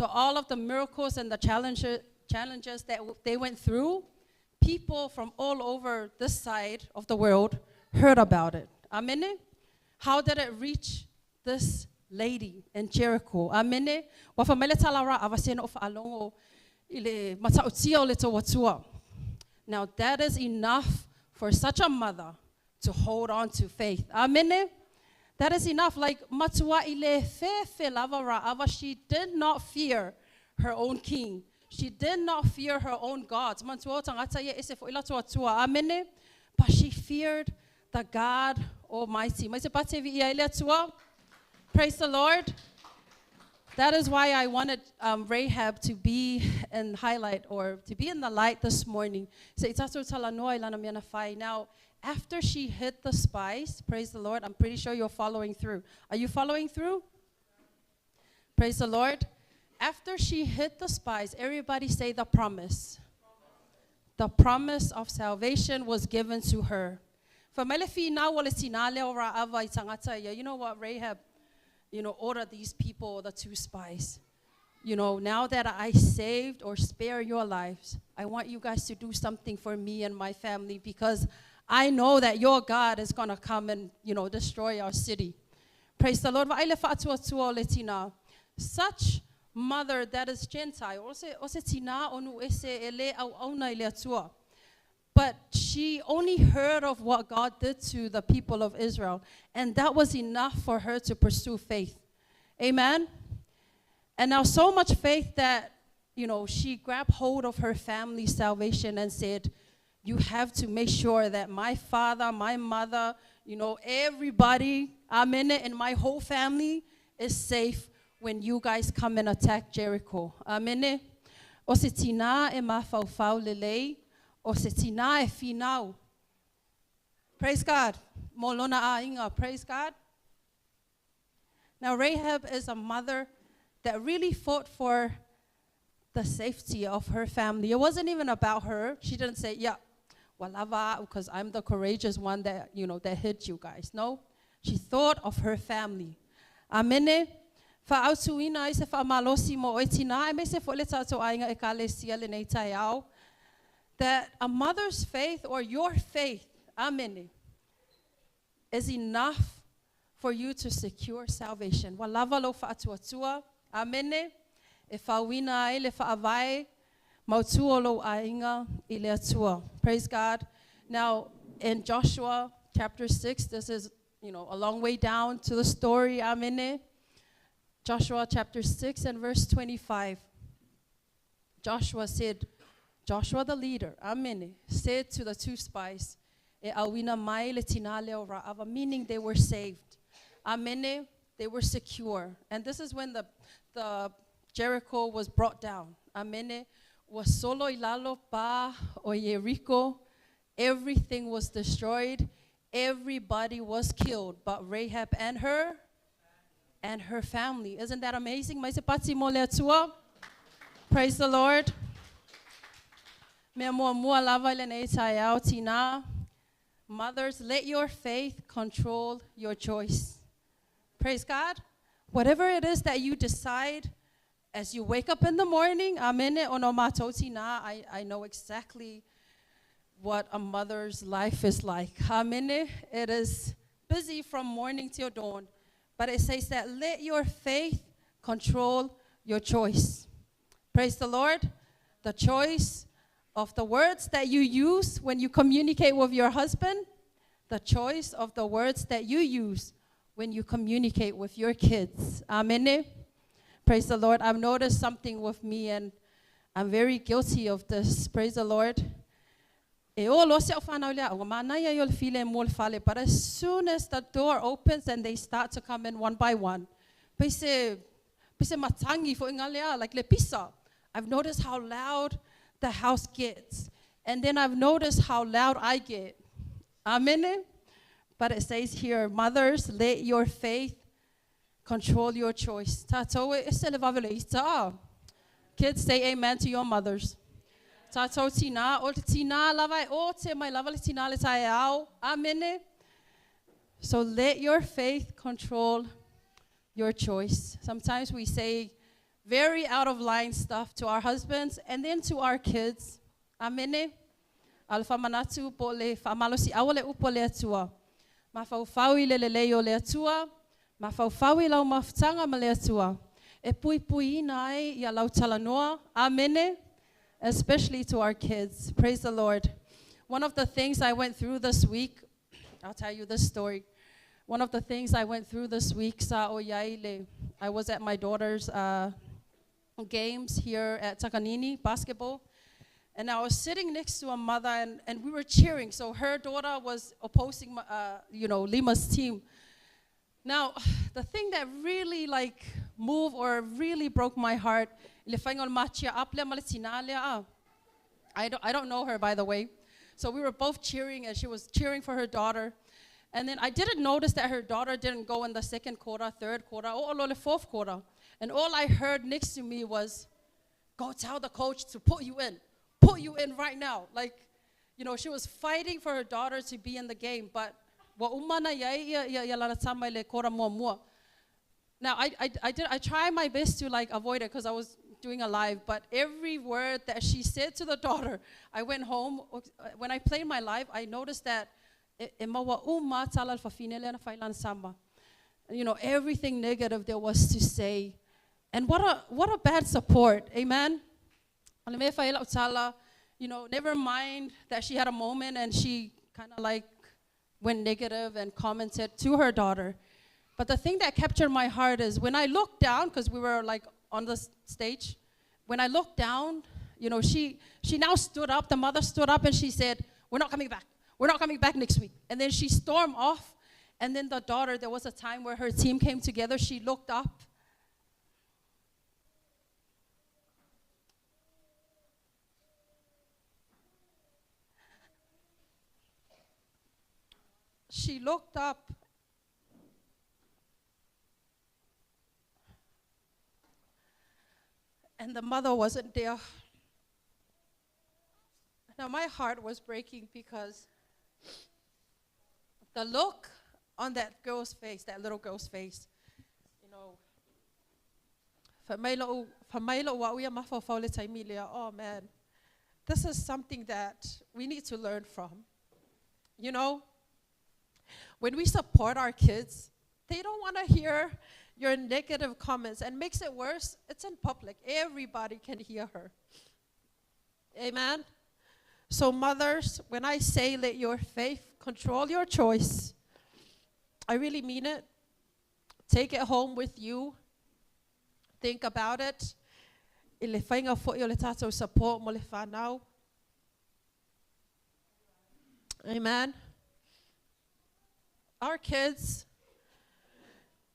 all of the miracles and the challenges that they went through, people from all over this side of the world heard about it. Amen. How did it reach this lady in Jericho? Amen. Now that is enough for such a mother to hold on to faith. Amen. That is enough. Like matua ile fe lava ra'ava, she did not fear her own king. She did not fear her own gods. Amen. But she feared the God Almighty. Praise the Lord. That is why I wanted Rahab to be in highlight or to be in the light this morning. Now, after she hit the spies, praise the Lord, I'm pretty sure you're following through. Are you following through? Praise the Lord. After she hit the spies, everybody say the promise. The promise of salvation was given to her. You know what, Rahab, you know, order these people, the two spies. You know, now that I saved or spare your lives, I want you guys to do something for me and my family because I know that your God is going to come and, you know, destroy our city. Praise the Lord. Such mother that is Gentile, but she only heard of what God did to the people of Israel, and that was enough for her to pursue faith. Amen? And now so much faith that, you know, she grabbed hold of her family's salvation and said, you have to make sure that my father, my mother, you know, everybody, amen, and my whole family is safe when you guys come and attack Jericho. Amen. O se tina e mafaufau lelei, o se tina e finau. Praise God. Molona ainga. Praise God. Now Rahab is a mother that really fought for the safety of her family. It wasn't even about her. She didn't say, yeah, walava, because I'm the courageous one that, you know, that hit you guys. No, she thought of her family. Amen. That a mother's faith or your faith, amen, is enough for you to secure salvation. Walava lo fa'atuatua, amen. E fawina ai le fa'avai, mautua lo ainga i le atua. Praise God. Now, in Joshua chapter 6, this is, you know, a long way down to the story, amen. Joshua chapter 6 and verse 25. Joshua said, Joshua the leader, amen, said to the two spies, e awina mai le tinale o ra'ava, meaning they were saved. Amen, they were secure. And this is when the Jericho was brought down. Amen. Was solo ilalo pa o Jericho. Everything was destroyed. Everybody was killed, but Rahab and her family. Isn't that amazing? Praise the Lord. Mothers, let your faith control your choice. Praise God. Whatever it is that you decide as you wake up in the morning, amen, I know exactly what a mother's life is like. Amen. It is busy from morning till dawn. But it says that let your faith control your choice. Praise the Lord. The choice of the words that you use when you communicate with your husband, the choice of the words that you use when you communicate with your kids. Amen. Praise the Lord. I've noticed something with me, and I'm very guilty of this. Praise the Lord. E o lo se o whanau lea, ua mānaia i o le file mo le fale, but as soon as the door opens and they start to come in one by one, pese, pese matangi fo inga lea, like le pisa. I've noticed how loud the house gets. And then I've noticed how loud I get. Amen. But it says here, mothers, let your faith control your choice. Tātou e se le vave le ita. Kids, say amen to your mothers. Tātou tina, o te tina lava e o te mai lava le tina le tae au. Amen. So let your faith control your choice. Sometimes we say very out of line stuff to our husbands and then to our kids. Amen. Alfa manatu po le whamalosi awa le upo le atua. Mafaufau i le lelei o le atua. Mafaufau i lau mafutanga ma le atua. E pui pui ina ai ia lau talanoa. Amen. Especially to our kids. Praise the Lord. One of the things I went through this week, I'll tell you this story. One of the things I went through this week, sa o iaile, I was at my daughter's games here at Takanini, basketball. And I was sitting next to a mother, and we were cheering. So her daughter was opposing, Lima's team. Now, the thing that really moved or really broke my heart, le whainga o le matia up le ma le tina le a. I don't know her, by the way. So we were both cheering, and she was cheering for her daughter. And then I didn't notice that her daughter didn't go in the second quarter, third quarter, or the fourth quarter. And all I heard next to me was, go tell the coach to put you in. Put you in right now. She was fighting for her daughter to be in the game, but wa umana ia ia ia ia lana tama i le kora mua mua. Now, I tried my best to avoid it because I was doing a live, but every word that she said to the daughter, I went home. When I played my live, I noticed that e maua uma tala le fafine le ana whai lana sama. Everything negative there was to say. And what a bad support, amen? O le mea whai lau tala, never mind that she had a moment and she kind of went negative and commented to her daughter. But the thing that captured my heart is when I looked down, because we were on the stage, when I looked down, she now stood up, the mother stood up and she said, we're not coming back. We're not coming back next week. And then she stormed off. And then the daughter, there was a time where her team came together. She looked up. She looked up. And the mother wasn't there. Now my heart was breaking because the look on that girl's face, that little girl's face, oh man, this is something that we need to learn from. When we support our kids, they don't want to hear your negative comments. And makes it worse, it's in public. Everybody can hear her. Amen? So mothers, when I say let your faith control your choice, I really mean it. Take it home with you. Think about it. I le whainga fo i o le tātou support mo le whanau. Amen. Our kids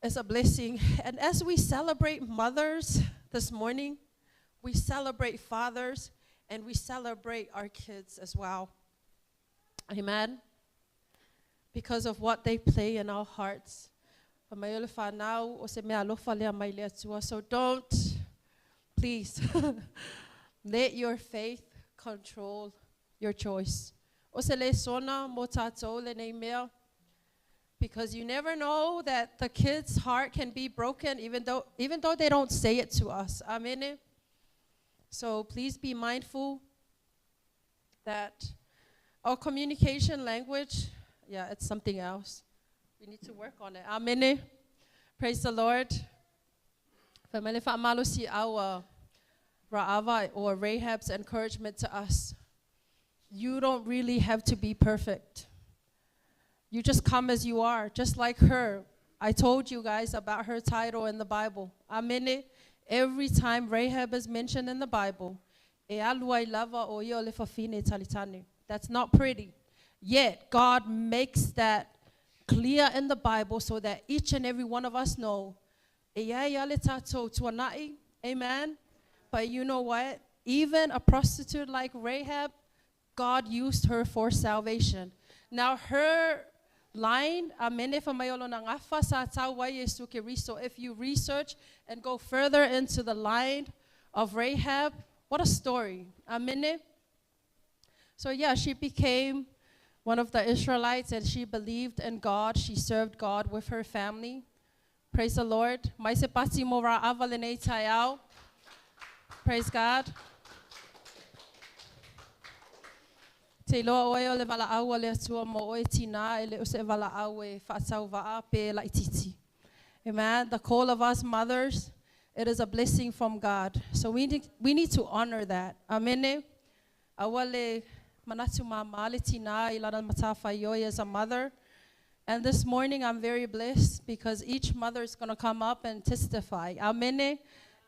is a blessing. And as we celebrate mothers this morning, we celebrate fathers, and we celebrate our kids as well. Amen. Because of what they play in our hearts. So don't, please, let your faith control your choice. O se le sona mo tātou le nei mea. Because you never know that the kid's heart can be broken even though they don't say it to us. Amen. So please be mindful that our communication language, it's something else. We need to work on it. Amen. Praise the Lord. Fa mai le faamalo siau a Ra'ava or Rahab's encouragement to us. You don't really have to be perfect. You just come as you are, just like her. I told you guys about her title in the Bible. Amen. Every time Rahab is mentioned in the Bible, e alu ai lava o ia o le fafine talitani. That's not pretty. Yet God makes that clear in the Bible so that each and every one of us know. E ia ia le tatou tuanai. Amen. But you know what? Even a prostitute like Rahab, God used her for salvation. Now her line, amene fa mai o lona gafa sa tau ai Iesu Keriso. If you research and go further into the line of Rahab, what a story. Amen. So yeah, she became one of the Israelites and she believed in God. She served God with her family. Praise the Lord. Mai se pati mo Ra'ava lenei taeao. Praise God. Te iloa oe o le valaau a le Atua mo oe tinā e le o se valaau e faatauva'a pe laititi. Amen. The call of us mothers, it is a blessing from God. So we need to honor that. Amen. Aua le manatu mama le tinā i lana matafaioi as a mother. And this morning I'm very blessed because each mother is going to come up and testify. Amen.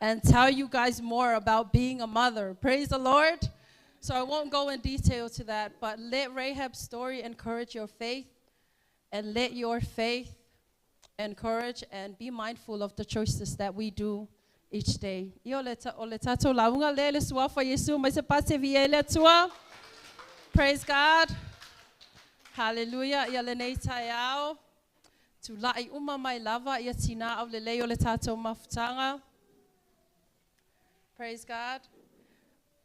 And tell you guys more about being a mother. Praise the Lord. So I won't go in detail to that, but let Rahab's story encourage your faith and let your faith encourage and be mindful of the choices that we do each day. Ia o le tatou lauga le le suafa Iesu mai se pase vi e le Atua. Praise God. Hallelujah. Ia lenei taeao. Tula'i uma mai lava ia tinā aulelei o le tatou mafutaga. Praise God.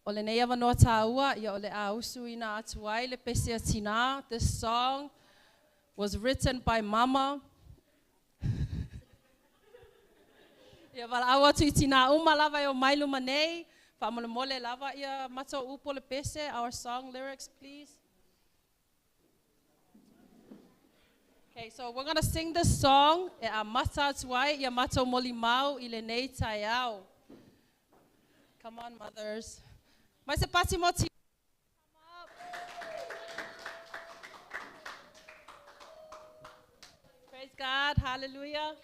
O lenei avanoa tāua, ia o le a usuina atu ai le pese a tinā. This song was written by Mama. Ia valaau atu i tinā uma lava e o mai luma nei. Faamolemole lava ia matou upu o le pese. Our song lyrics, please. Okay, so we're gonna sing this song e amata atu ai ia matou molimau i lenei taeao. Come on, mothers. Mai se pati mo ti. Come up. Praise God. Hallelujah.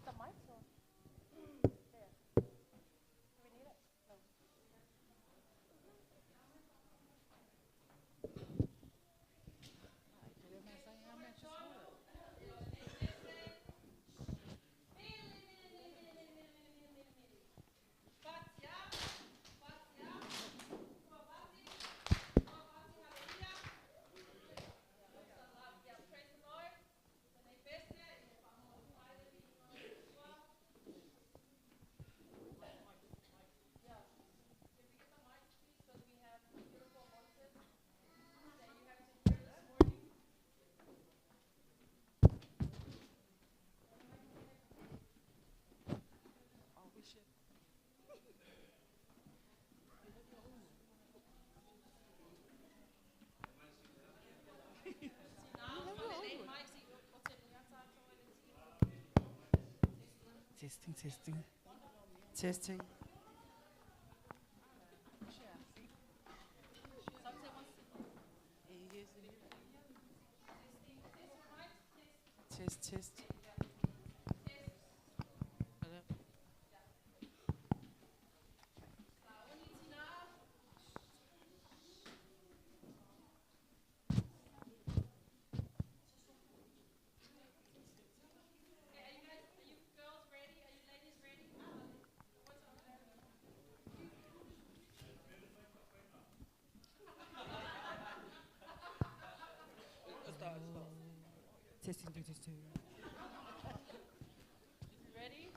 The mic or? There. Do we need it? No. Testing, testing. Testing. Test, test. Hello. Testing, two, test, two. Ready?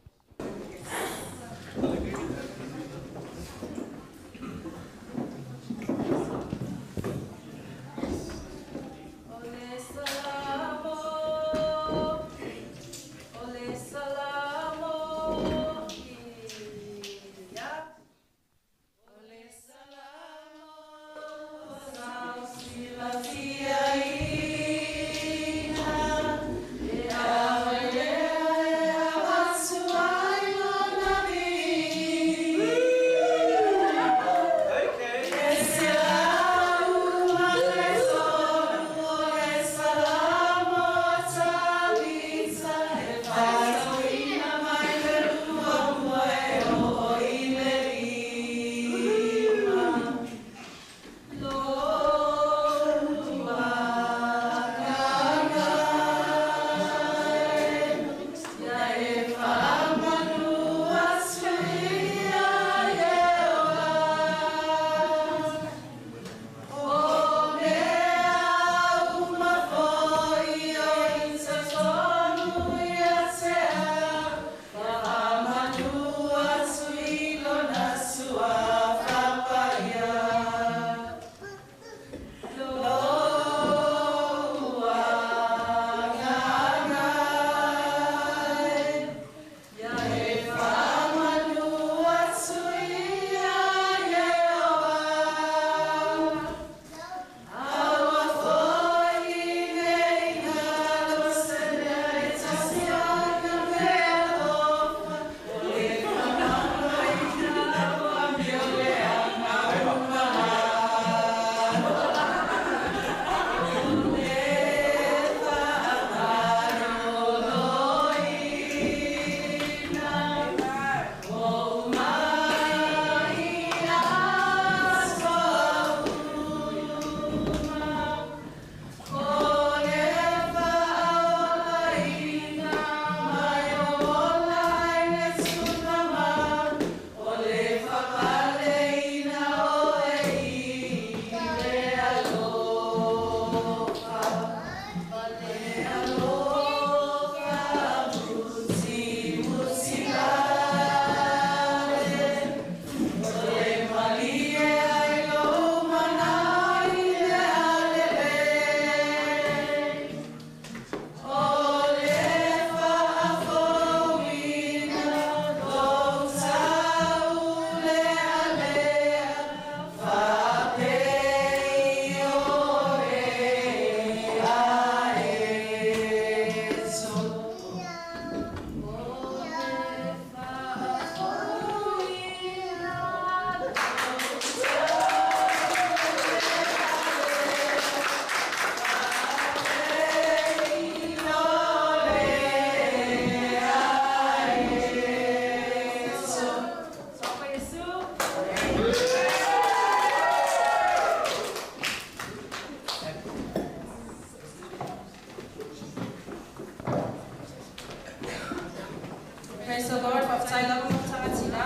Praise the Lord. Faafetai lava mo tagatina.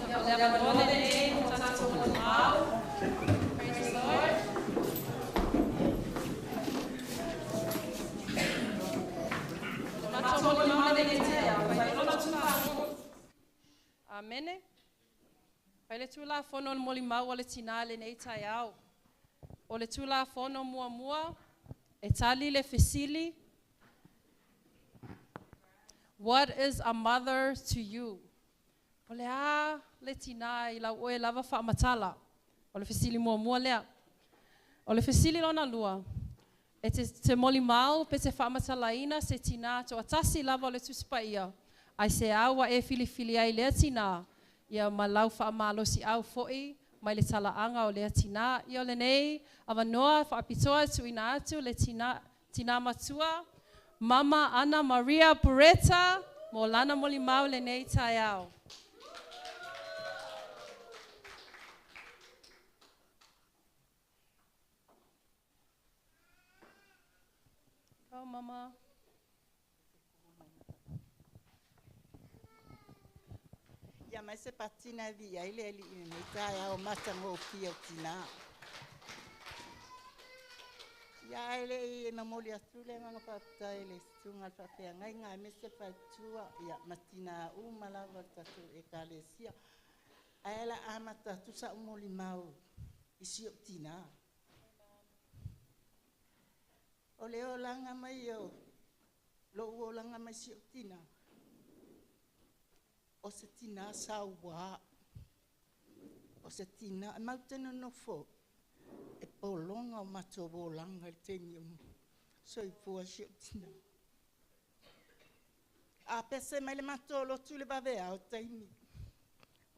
Ia, o le avanoa lenei mo tatou molimau. Praise the Lord. O le matou molimau lenei taeao, fai loa le Tulafono. Amene. Fai le Tulafono o le molimau a le tinā lenei taeao. O le Tulafono muamua, e tali le fesili, What is a mother to you? O le a le tinā i lau oe lava faamatala? O le fesili muamua lea. O le fesili lona lua, e te molimau pe te faamatalaina se tinā toatasi lava o le Tusi Paia, aisea ua e filifili ai lea tinā, ia ma lau faamalosiau foi mai le talaaga o lea tinā. Ia o lenei avanoa faapitoa tuuina atu le tinā, tinā matua, Mama Ana Maria Bureta, mo lana molimau lenei taeao. Go, Mama. Ia mai se patina e viia ai le Alii i lenei taeao matagofie o tinā. Ia ae le i momoli atu le agaga faafetai i le susuga i le faafeagaiga aemaise faletua ia ma tinā uma lava o le tatou Ekalesia. Ae o le a amata atu sa'u molimau i si ou tinā. O le olaga mai o lo'u olaga mai si ou tinā, o se tinā sauā, o se tinā e matou te nonofo e pologa o matou olaga i le taimi o soifua si ou tinā. A pese mai le matou lotu i le vaveao taimi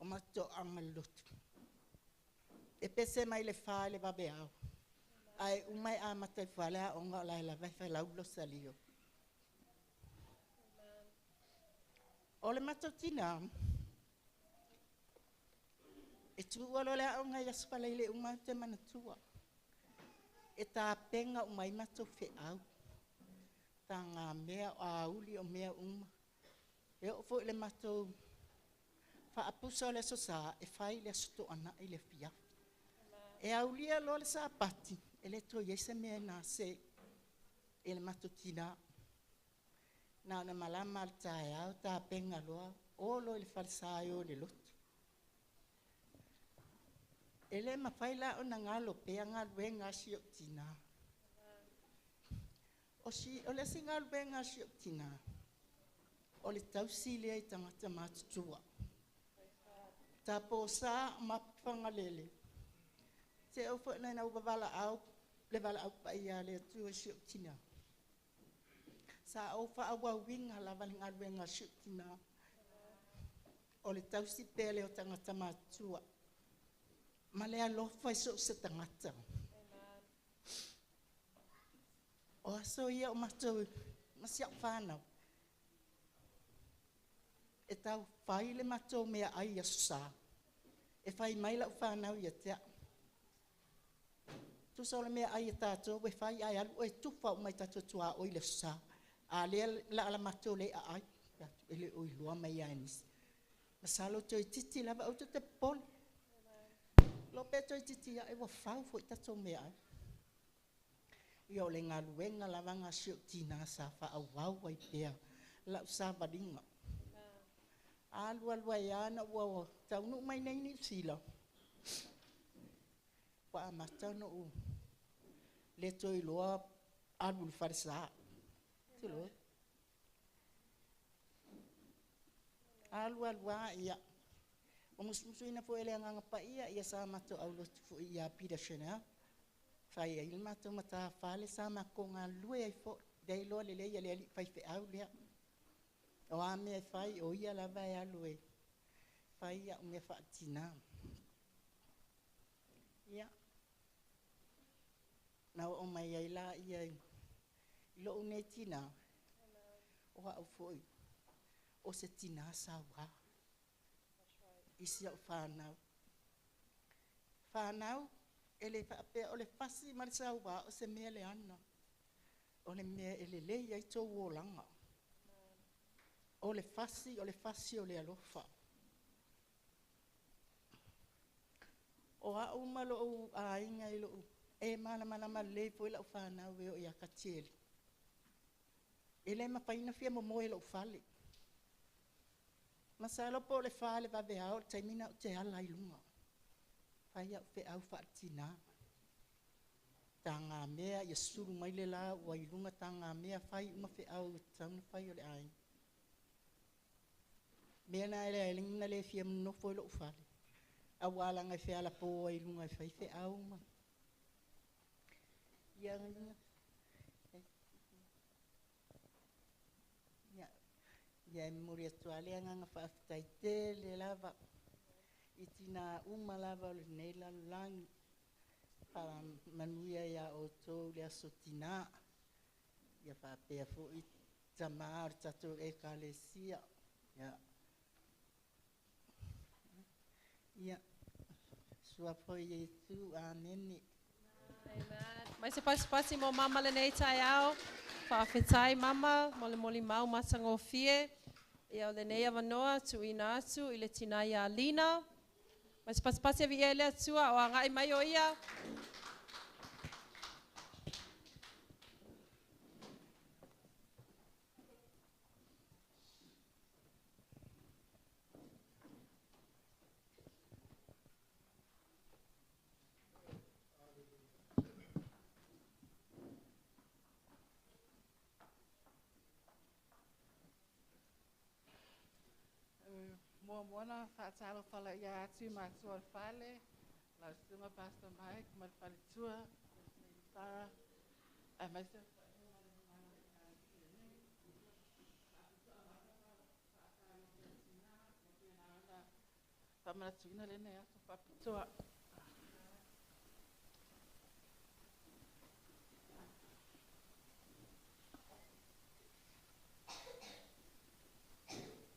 o matou toaga i le lotu, e pese mai le 4 i le vaveao, ae uma e amata ifo lava le aoga o la e lava e folau Losalio. O le matou tinā, e tuua loa le aoga i Aso Faraile uma ou te manatua, e tapena uma ai matou feau, tagamea, o auli, o mea uma. E oo foi i le matou faapusa o le Aso Sa, e fai i le Aso Toonai i le afiafi. E aulia loa le Sapati, e le toe i ai se mea e gase i le matou tinā. Na ona malama lava i le taeao tapena loa, o loa i le falesa e o i le lotu. E le mafai la ona galo pea galuega a si ou tinā. O le isi galuega a si ou tinā, o le tausi lea i tagata matutua. Taposa ma Fagalele, se oo foi ina ua valaau le valaau paia a le Atua i si ou tinā. Sa ou faaauauina lava le galuega a si ou tinā, o le tausi pea lea o tagata matutua, ma le alofa i so o se tagata. O aso ia o matou ma si au fanau, e tau fai le matou meaai i Aso Sa. E fai mai lau fanau ia te au, tusa o le meaai a tatou e fai, ae alu oe e tufa uma i tatou tuaoi i le Aso Sa. A lea o le a matou le aai, e le o iloa mai lava e nisi. Masalo toeitiiti lava, aua tou te popole. Lo pe toeitiiti ae ua fau foi tatou meaai. Ia o le galuega lava na si ou tinā sa faaauau ai pea lau savaliga. Alu alu ai lava ina ua taunuu mai nei i Niu Sila, ua amata ona ou le toe iloa alu i le falesa. Tulou. Alu alu lava, ia, ua musumusuina foi e le Agaga Paia, ia sa matou aulotu foi ia Peter Chanel, fai ai le matou matafale sa matou galulue ai foi, lea e iloa lelei e le alii faifeau lea. O a mea e fai, o ia lava e alu e fai au mea faatinā. Ia, na oo mai ai laia i lou nei tinā, o au foi o se tinā sauā i si au fanau. Fanau, e le faapea o le fasi ma le sauā o se mea leaga. O le mea e lelei ai tou olaga. O le fasi, o le fasi o le alofa. O a'u ma lo'u aiga i lo'u e malamalama lelei foi la'u fanau e oo ia Katieli. E le mafai ona fia momoe i lo'u fale. Masalo po o le 4 le vaveao o le taimi na ou te ala ai i luga. Fai au feau faaletinā. Tagamea ia sulu mai le la ua i luga tagamea fai uma feau e tatau ona fai o le aiga. Mea na e leai na le fia nofo i lou fale. Auā laga e fealapo ai i luga e fai feau ma. Ia ia ia e momoli atu lava le agaga faafetai tele lava i tinā uma lava o lenei lalolagi. Faamanuia iā outou le aso tinā. Ia faapea foi tamā o le tatou ekalesia. Ia ia suafa o Iesu, amene. Amen. Mai se pasipasi mo mama lenei taeao. Faafetai mama mo le molimau matagofie. Ia o lenei avanoa tuuina atu i le tinā ia Lina. Mai se pasipasi e viia le Atua o agai mai o ia. Muamua ona faatalofa laia atu i matua o le fale, lau susuga Pastor Mike ma le faletua, Lady Sarah, aemaise o le paia ma le mamalu o le Ekalesia nei. Faapitoa lava faatalofa i tina ua faapena ona faamanatuina lenei aso faapitoa.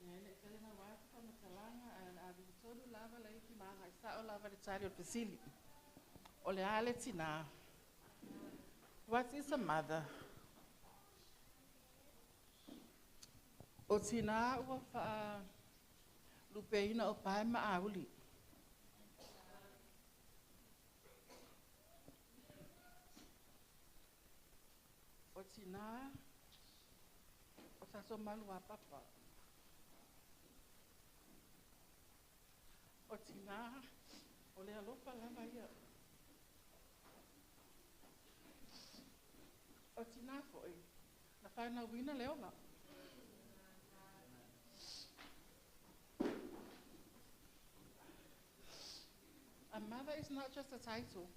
Ia e le i tali naua se faamatalaga ae o le a vili tonu lava le ifi ma agai sao lava i le tali o le fesili. O le a le tinā? What is a mother? O tinā ua faalupeina o pae ma auli. O tinā o tatou malu a papa. O tinā o le alofa lava ia. O tinā foi na whainauina le ola. A mother is not just a title.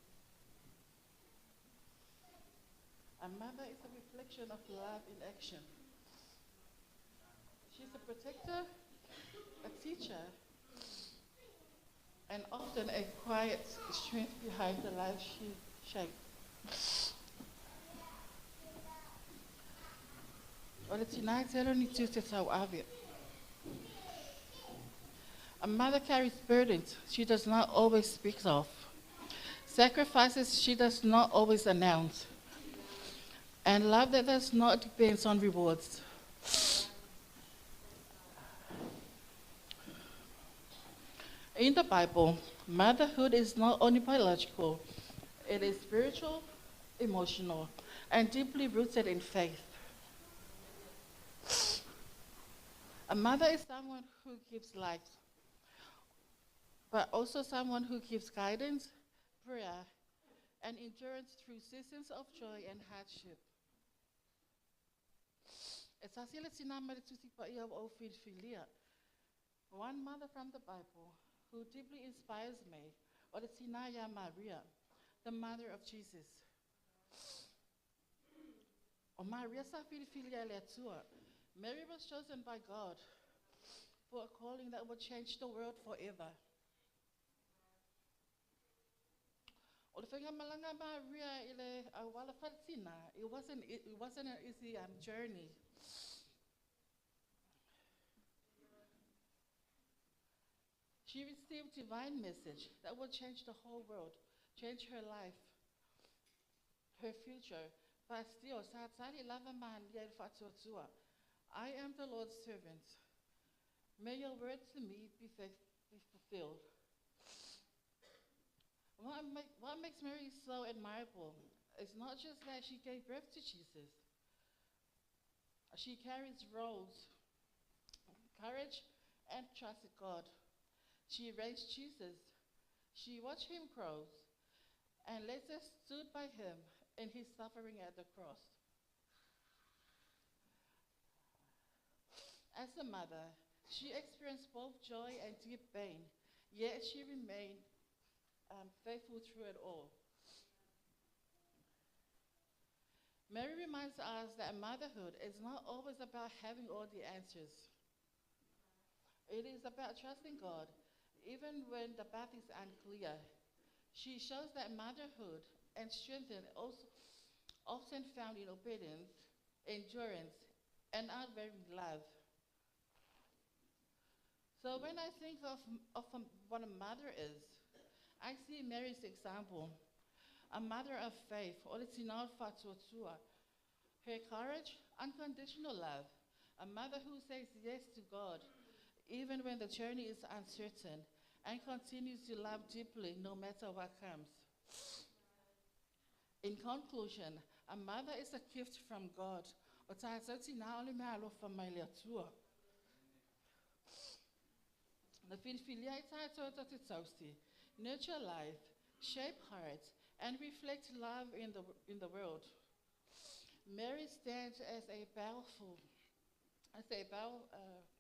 A mother is a reflection of love in action. She's a protector, a teacher, and often a quiet strength behind the life she shaped. O le tinā e tele ni tū te tau ave. A mother carries burdens she does not always speak of, sacrifices she does not always announce, and love that does not depend on rewards. In the Bible, motherhood is not only biological, it is spiritual, emotional, and deeply rooted in faith. A mother is someone who gives life, but also someone who gives guidance, prayer, and endurance through seasons of joy and hardship. E tasi le tina ma le tusi paia o filifilia. One mother from the Bible who deeply inspires me, o le tina ia Maria, the mother of Jesus. O Maria sa filifilia le Atua. Mary was chosen by God for a calling that would change the world forever. O le whainga malanga Maria i le awala whaletina, it wasn't an easy journey. She received divine message that would change the whole world, change her life, her future, Fa'asitio sa tali lava Malia i le fa'atuatua, I am the Lord's servant. May your word to me be, faith, be fulfilled. What, make, what makes Mary so admirable is not just that she gave birth to Jesus. She carries roles, courage, and trusted God. She raised Jesus. She watched him grow and later stood by him in his suffering at the cross. As a mother, she experienced both joy and deep pain, yet she remained faithful through it all. Mary reminds us that motherhood is not always about having all the answers. It is about trusting God, even when the path is unclear. She shows that motherhood and strength also often found in obedience, endurance, and unwavering love. So when I think of, of what a mother is, I see Mary's example, a mother of faith, o le tina o fa'atuatua. Her courage, unconditional love, a mother who says yes to God, even when the journey is uncertain, and continues to love deeply no matter what comes. In conclusion, a mother is a gift from God. O tātou tina o le mea alofa mai le Atua. Na filifilia i tātou ta te tausi, nurture life, shape hearts, and reflect love in the, in the world. Mary stands as a powerful, as a pow,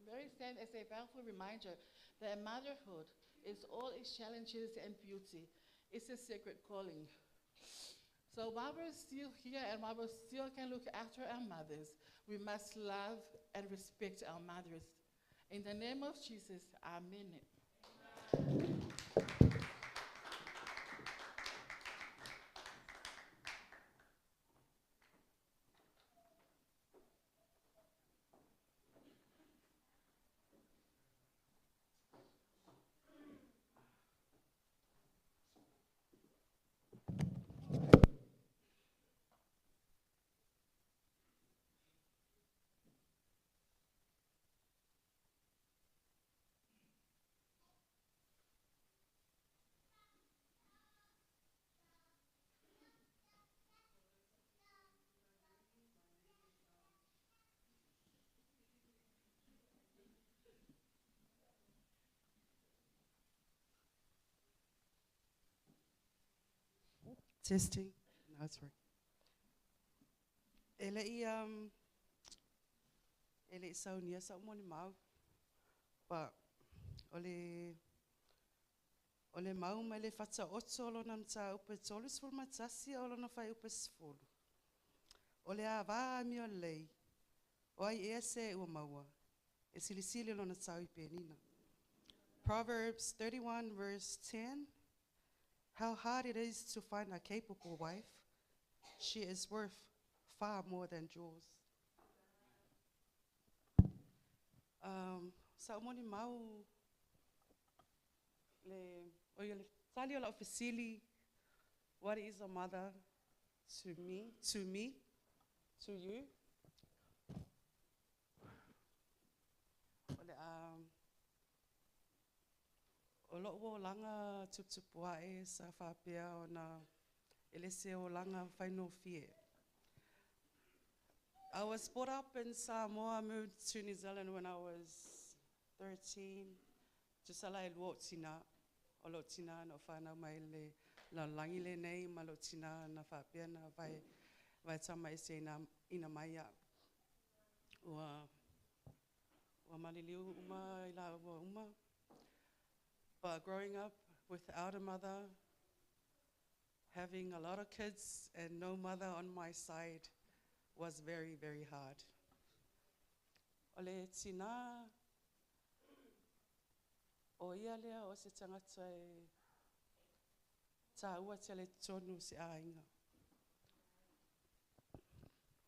Mary stands as a powerful reminder that motherhood is all its challenges and beauty. It's a sacred calling. So while we're still here and while we still can look after our mothers, we must love and respect our mothers. In the name of Jesus, amen. Testing. No, it's working. E le i, e le i saunia sa mo ni mau. Pa, o le, o le mau mai le fata oto o lona mta upe tolu sefulu ma tasi o lona fai upe sefulu. O le a vā mi o lei, o ai ea se ua maua, e silisili lona tau i penina. Proverbs 31 verse 10. How hard it is to find a capable wife. She is worth far more than jewels. Sa umoni mau le o ia le tali o lau fesili, what is a mother to me, to me, to you? O le o lou olaga tuputupu ae sa faapea ona e le se olaga faigofie. I was brought up in Samoa, moved to New Zealand when I was 13. Tusa la e lua o tina, o lou tina na o whanau mai le lalolagi lenei ma lou tina na faapea na vai, vai tama ese ina, ina mai au. Ua, ua maliliu uma i la ua uma. But growing up without a mother, having a lot of kids and no mother on my side was very, very hard. O le tina o ia lea o se tagata e tāua tele tonu se aiga.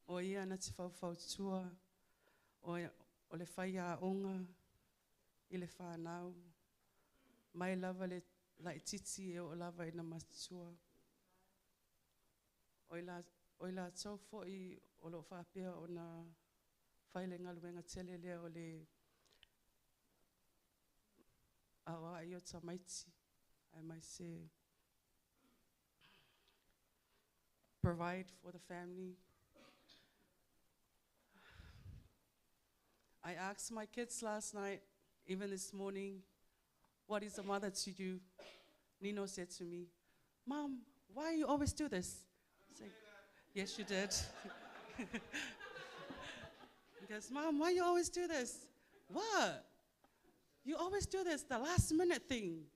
O ia na te faufautua, o, o le faiaoga i le whanau, mai lava le laititi e o lava ina matua. O i la, O i latou fo'i o lo'o faapea ona fai le galuega tele lea o le aoa'i o tamaiti aemaise provide for the family. I asked my kids last night, even this morning, what is a mother to you? Nino said to me, Mom, why you always do this? I said, yes, you did. He goes, Mom, why you always do this? What? You always do this, the last minute thing.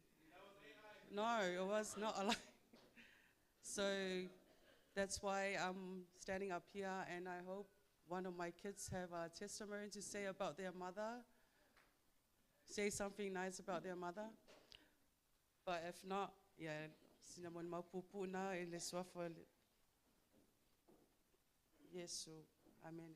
No, it was not a lie. So that's why I'm standing up here, and I hope one of my kids have a testimony to say about their mother, say something nice about their mother. But if not, yeah, sina mon maupupu na e le suafa Yesu. Amen.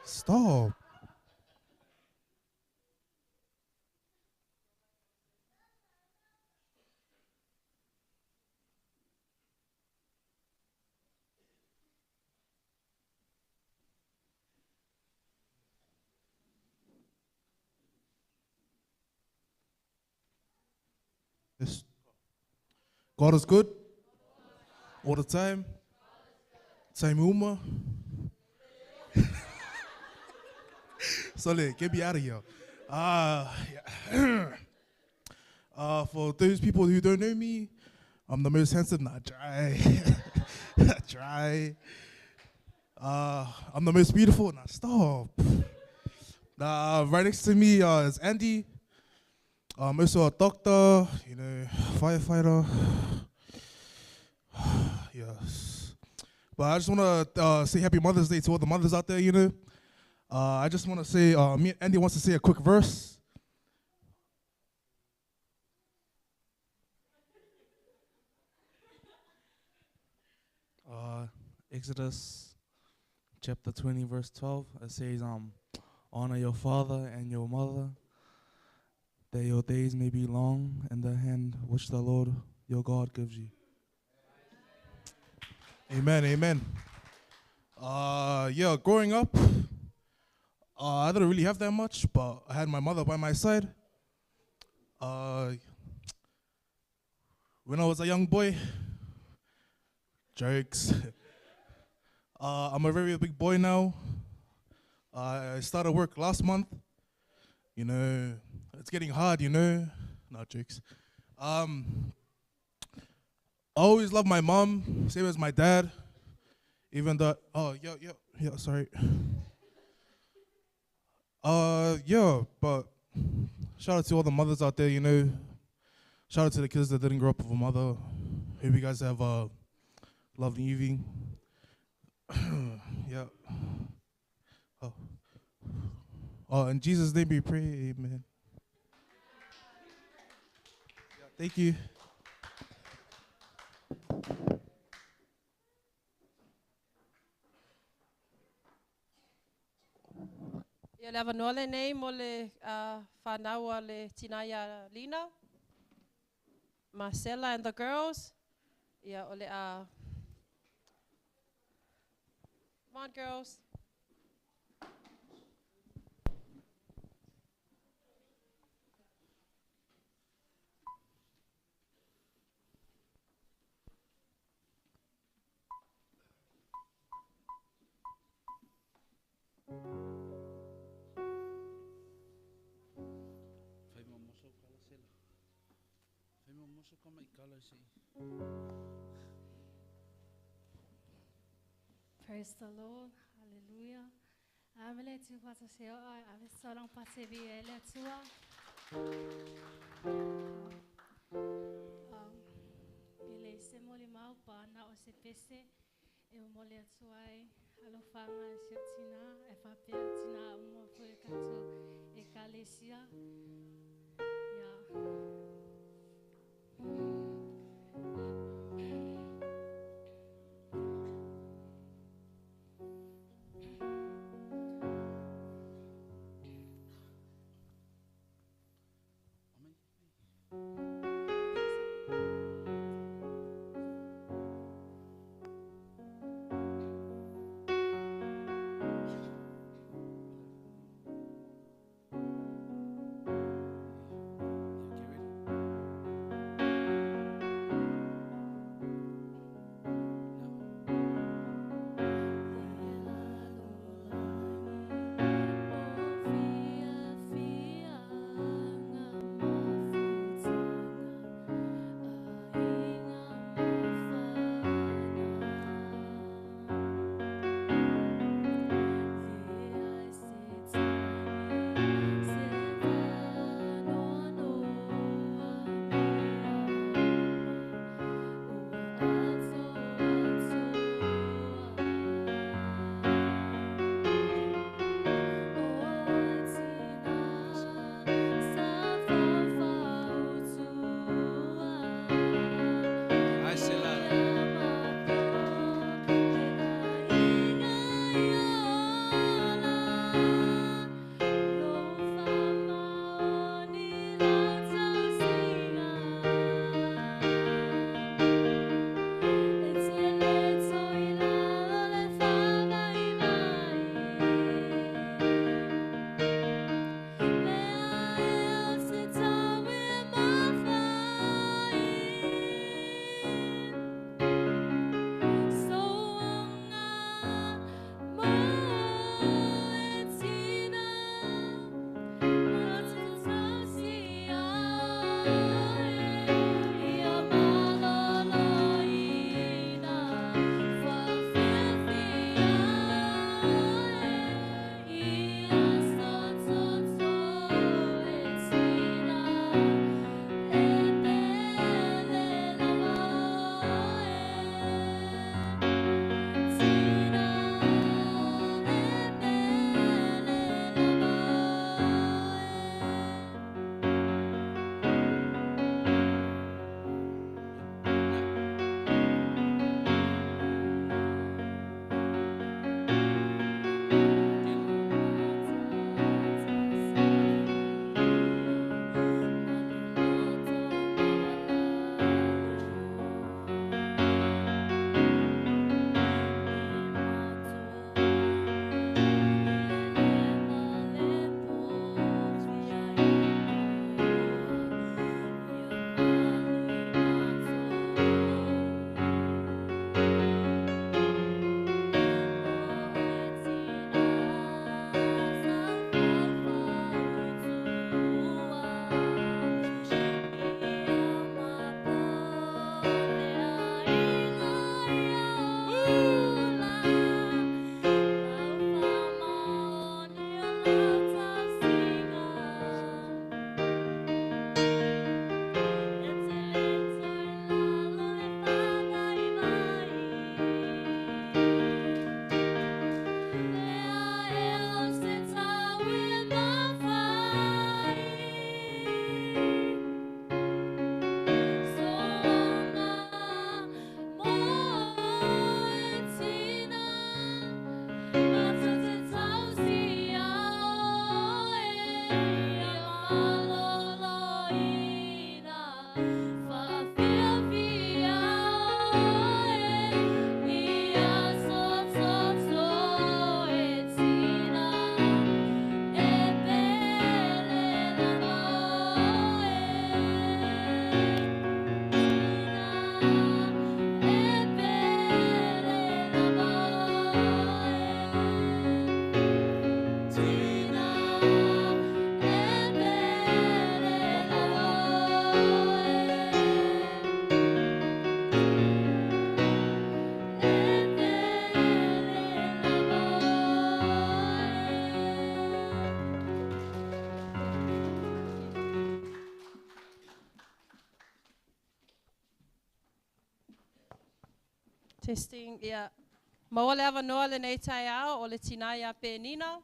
Stop. Yes. God is good all the time. Time uma. Sorry, get me out of here. Yeah. For those people who don't know me, I'm the most handsome. Nah, dry. Dry. I'm the most beautiful. Nah, stop. Right next to me is Andy. I'm also a doctor, firefighter. Yes. But I just want to say Happy Mother's Day to all the mothers out there. I just want to say, me and Andy wants to say a quick verse. Exodus chapter 20, verse 12. It says, honor your father and your mother, that your days may be long in the hand which the Lord your God gives you. Amen, amen. Yeah, growing up, I didn't really have that much, but I had my mother by my side. When I was a young boy, jokes. I'm a very big boy now. I started work last month. It's getting hard, Not jokes. I always loved my mom, same as my dad. Even though, oh, yeah, sorry. Yeah, but shout out to all the mothers out there, Shout out to the kids that didn't grow up with a mother. Hope you guys have a lovely evening. Yeah. Oh. Oh, in Jesus' name we pray, amen. Yeah, thank you. Ia le avanoa le nei mo le whanau le Tinaya Lina, Marcella and the girls. Ia o le come on, girls. Praise the Lord. Hallelujah. Ave le tu whata se o ai, ave salang pate vi e le atua. E le se mo le mau pa na o se pese e o mo le atua ai alofanga e se tina e whapea tina umo fue kato e kalesia. Yeah. Testing, ia. Maua le avanoa lenei taeao o le tina ia Penina.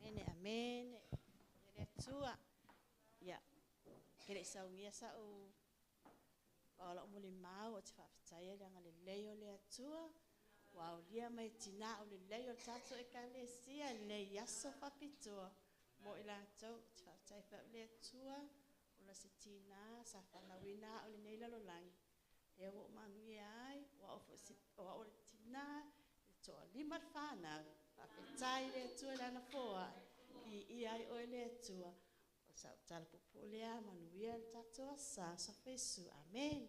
Amene, amene. Ia le Atua. Ia. Ke le saugia sa o o lau molimau o te faafetaia le agalelei o le Atua. Ua aulia mai tinā o lelei o le tatou ekalesia i lenei aso faapitoa mo i latou. Ou te faafetai foi au i le Atua ona se tinā sa fanauina au i lenei lalolagi. Lea ua ou manuia ai, o au foi o au o le tinā e toalima le fanau. Faafetai i le Atua i Lana foai, viia ai oe le Atua. O sau tala puupuu lea, manuia le tatou asa, Sofa Iesu. Amene.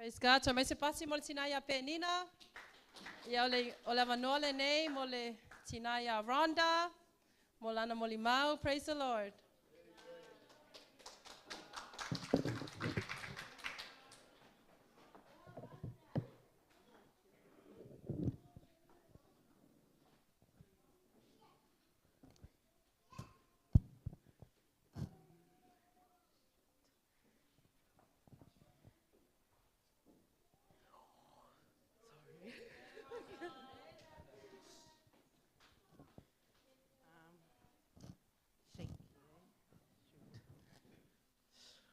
Praise God. Toe mai se pasi mo le tina ia Penina. Ia o le, o le avanoa lenei mo le tina ia Rhonda, mo lana molimau. Praise the Lord. Shaky, eh? Shoot.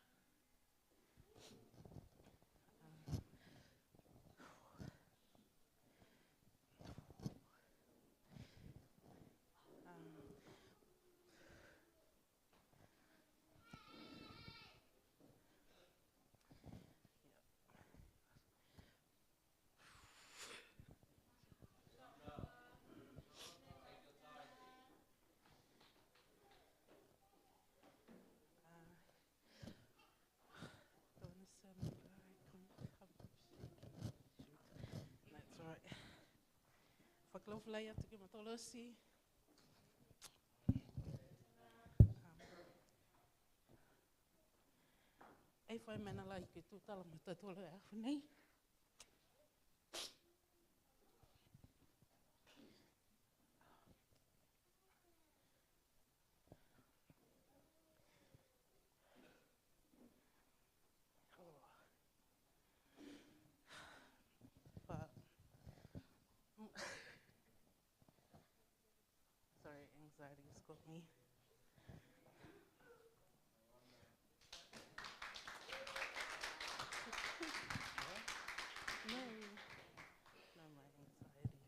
Don't wanna sound like I'm shaky. Shoot. That's all right. Whakalofalai atu ki matolosi. E whai mana lai ke tūtala matatolo e ahu nei. But sorry, anxiety's got me. No, no, my anxiety.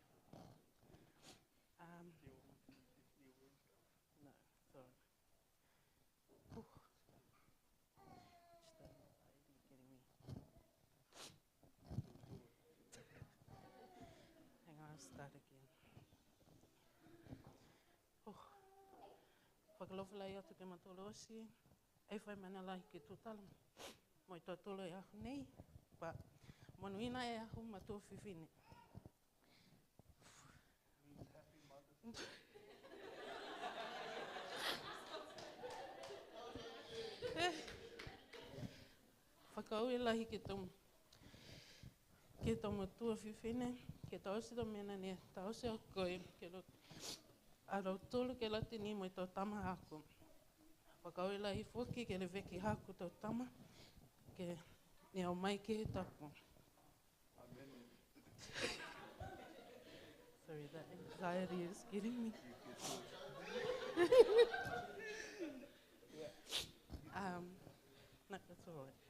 No, sorry. Whew. Just the anxiety getting me. Hang on, I'll start again. Oh. Whakalofalai atu ke matolosi. E whai mana lai ke tūtala. Mo i tōtolo e ahu nei. Pa, manuina e ahu matua whiwhine. Whakau e lahi ke tō ke tō matua whiwhine, ke tausi tō mena ne, tausi o koe, ke ro, a rau tolu ke lati ni mo i tō tama hako. Whakau e lahi fuki ke le veki hako tō tama, ke ne au mai ke he tapu. Sorry, that anxiety is getting me. No, that's all right.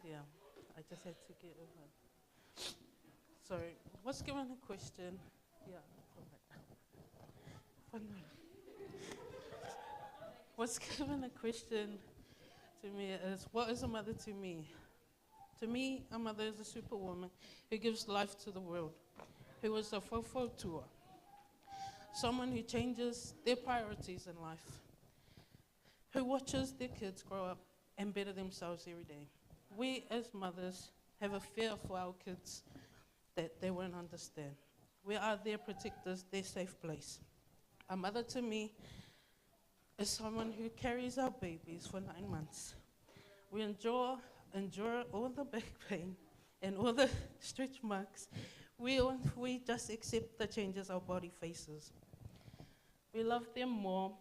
Yeah, I just had to get over. Sorry, what's given a question? Yeah, all right. Fun. What's given a question to me is, what is a mother to me? To me, a mother is a superwoman who gives life to the world, who is a faufautua, someone who changes their priorities in life, who watches their kids grow up and better themselves every day. We as mothers have a fear for our kids that they won't understand. We are their protectors, their safe place. A mother to me is someone who carries our babies for 9 months. We endure endure all the back pain and all the stretch marks. We, we just accept the changes our body faces. We love them more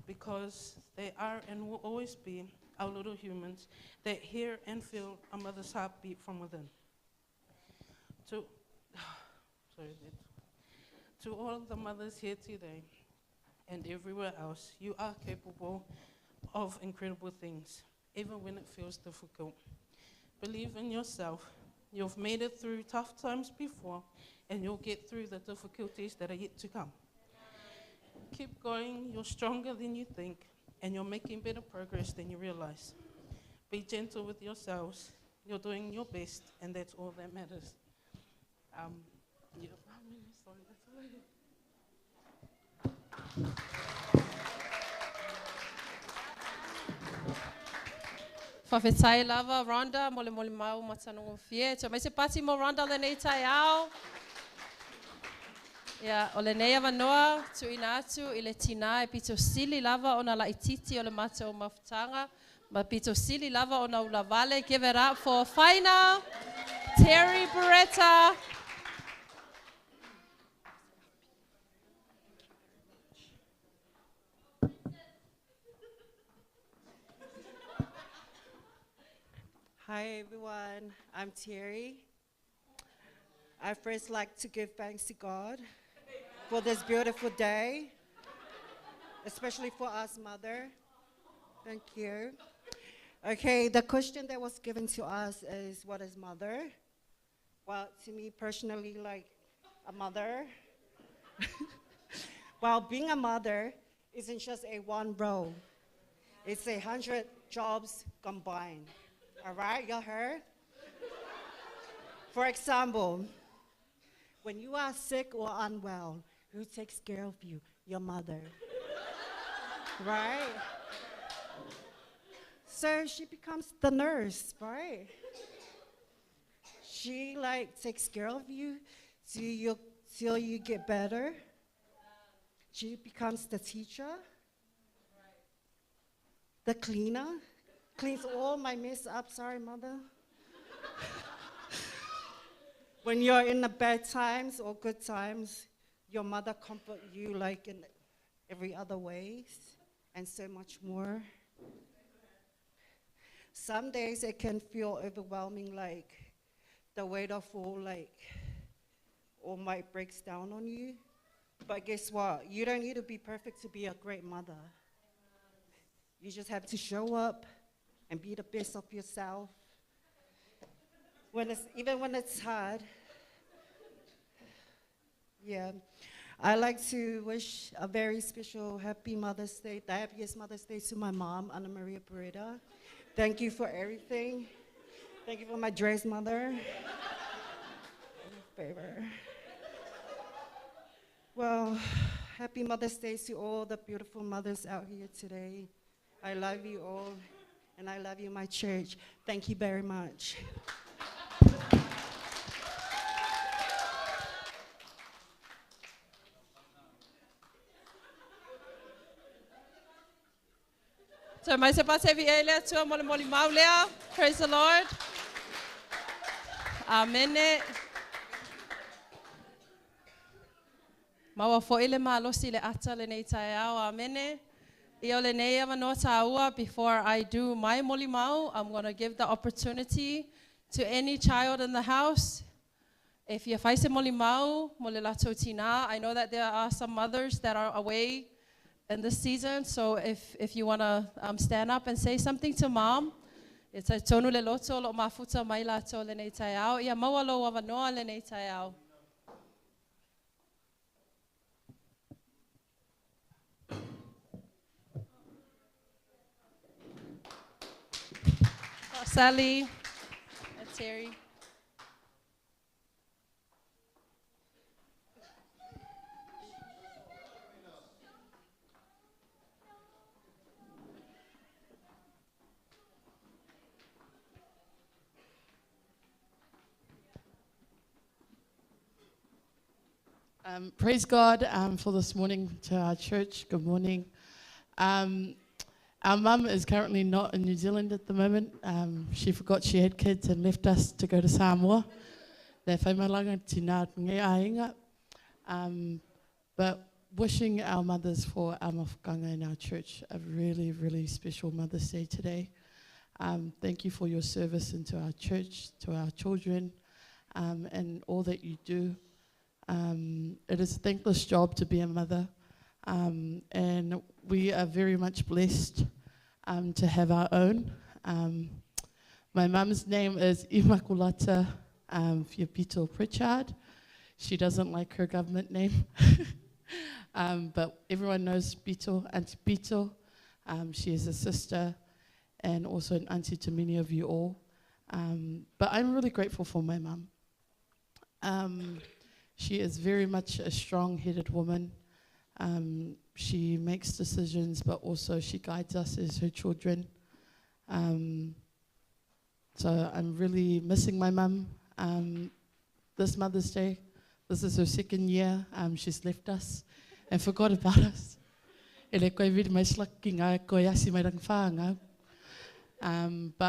because they are and will always be our little humans that hear and feel a mother's heartbeat from within. To, sorry, to all the mothers here today and everywhere else, you are capable of incredible things, even when it feels difficult. Believe in yourself. You've made it through tough times before, and you'll get through the difficulties that are yet to come. Keep going, you're stronger than you think, and you're making better progress than you realize. Be gentle with yourselves. You're doing your best, and that's all that matters. Yeah, I'm really sorry, that's all I Faafetai lava Rhonda mo le molimau matagofie. Toe mai se pati mo Rhonda lenei taeao. Ia, o lenei avanoa tuuina atu i le tinā e pito sili lava ona laitiiti o le matou mafutaga ma pito sili lava ona ulavale. Give it up for Faina Terry Beretta. Hi everyone, I'm Terry. I first like to give thanks to God for this beautiful day, especially for us, mother. Thank you. Okay, the question that was given to us is, what is mother? Well, to me personally, like a mother. Well, being a mother isn't just a one role. It's 100 jobs combined. All right, y'all heard? For example, when you are sick or unwell, who takes care of you? Your mother. Right? So she becomes the nurse, right? She takes care of you till you get better. She becomes the teacher, the cleaner, cleans all my mess up. Sorry, mother. When you're in the bad times or good times, your mother comforts you like in every other ways and so much more. Some days it can feel overwhelming, like the weight of all, like, all might breaks down on you. But guess what? You don't need to be perfect to be a great mother. You just have to show up and be the best of yourself. Even when it's hard. Yeah. I like to wish a very special happy Mother's Day, the happiest Mother's Day to my mom, Anna Maria Beretta. Thank you for everything. Thank you for my dress, mother. Favor. Well, happy Mother's Day to all the beautiful mothers out here today. I love you all, and I love you, my church. Thank you very much. So, mai se pate vi ele atua mo le moli maulea. Praise the Lord. Amene. Maua fo ile malosi le ata le nei taeao. Amene. Ia o le nei avanoa tāua, before I do my moli mau, I'm going to give the opportunity to any child in the house. If you faise moli mau, mo le lato tina, I know that there are some mothers that are away in this season, so if you want to stand up and say something to mom, it's a tonu le loto lo mafuta mai la to le nei taeao. Ia maua lo avanoa le nei taeao. Sally and Terry. Praise God for this morning to our church. Good morning. Our mum is currently not in New Zealand at the moment. She forgot she had kids and left us to go to Samoa. Le whaimalanga tina nge ainga. But wishing our mothers for our mafukanga in our church a really, really special Mother's Day today. Thank you for your service into our church, to our children, and all that you do. It is a thankless job to be a mother, and we are very much blessed to have our own. My mum's name is Immaculata Fiapito Pritchard. She doesn't like her government name, but everyone knows Pito, Auntie Pito. She is a sister and also an auntie to many of you all. But I'm really grateful for my mum. She is very much a strong-headed woman. She makes decisions, but also she guides us as her children. So I'm really missing my mum this Mother's Day. This is her second year. She's left us and forgot about us. But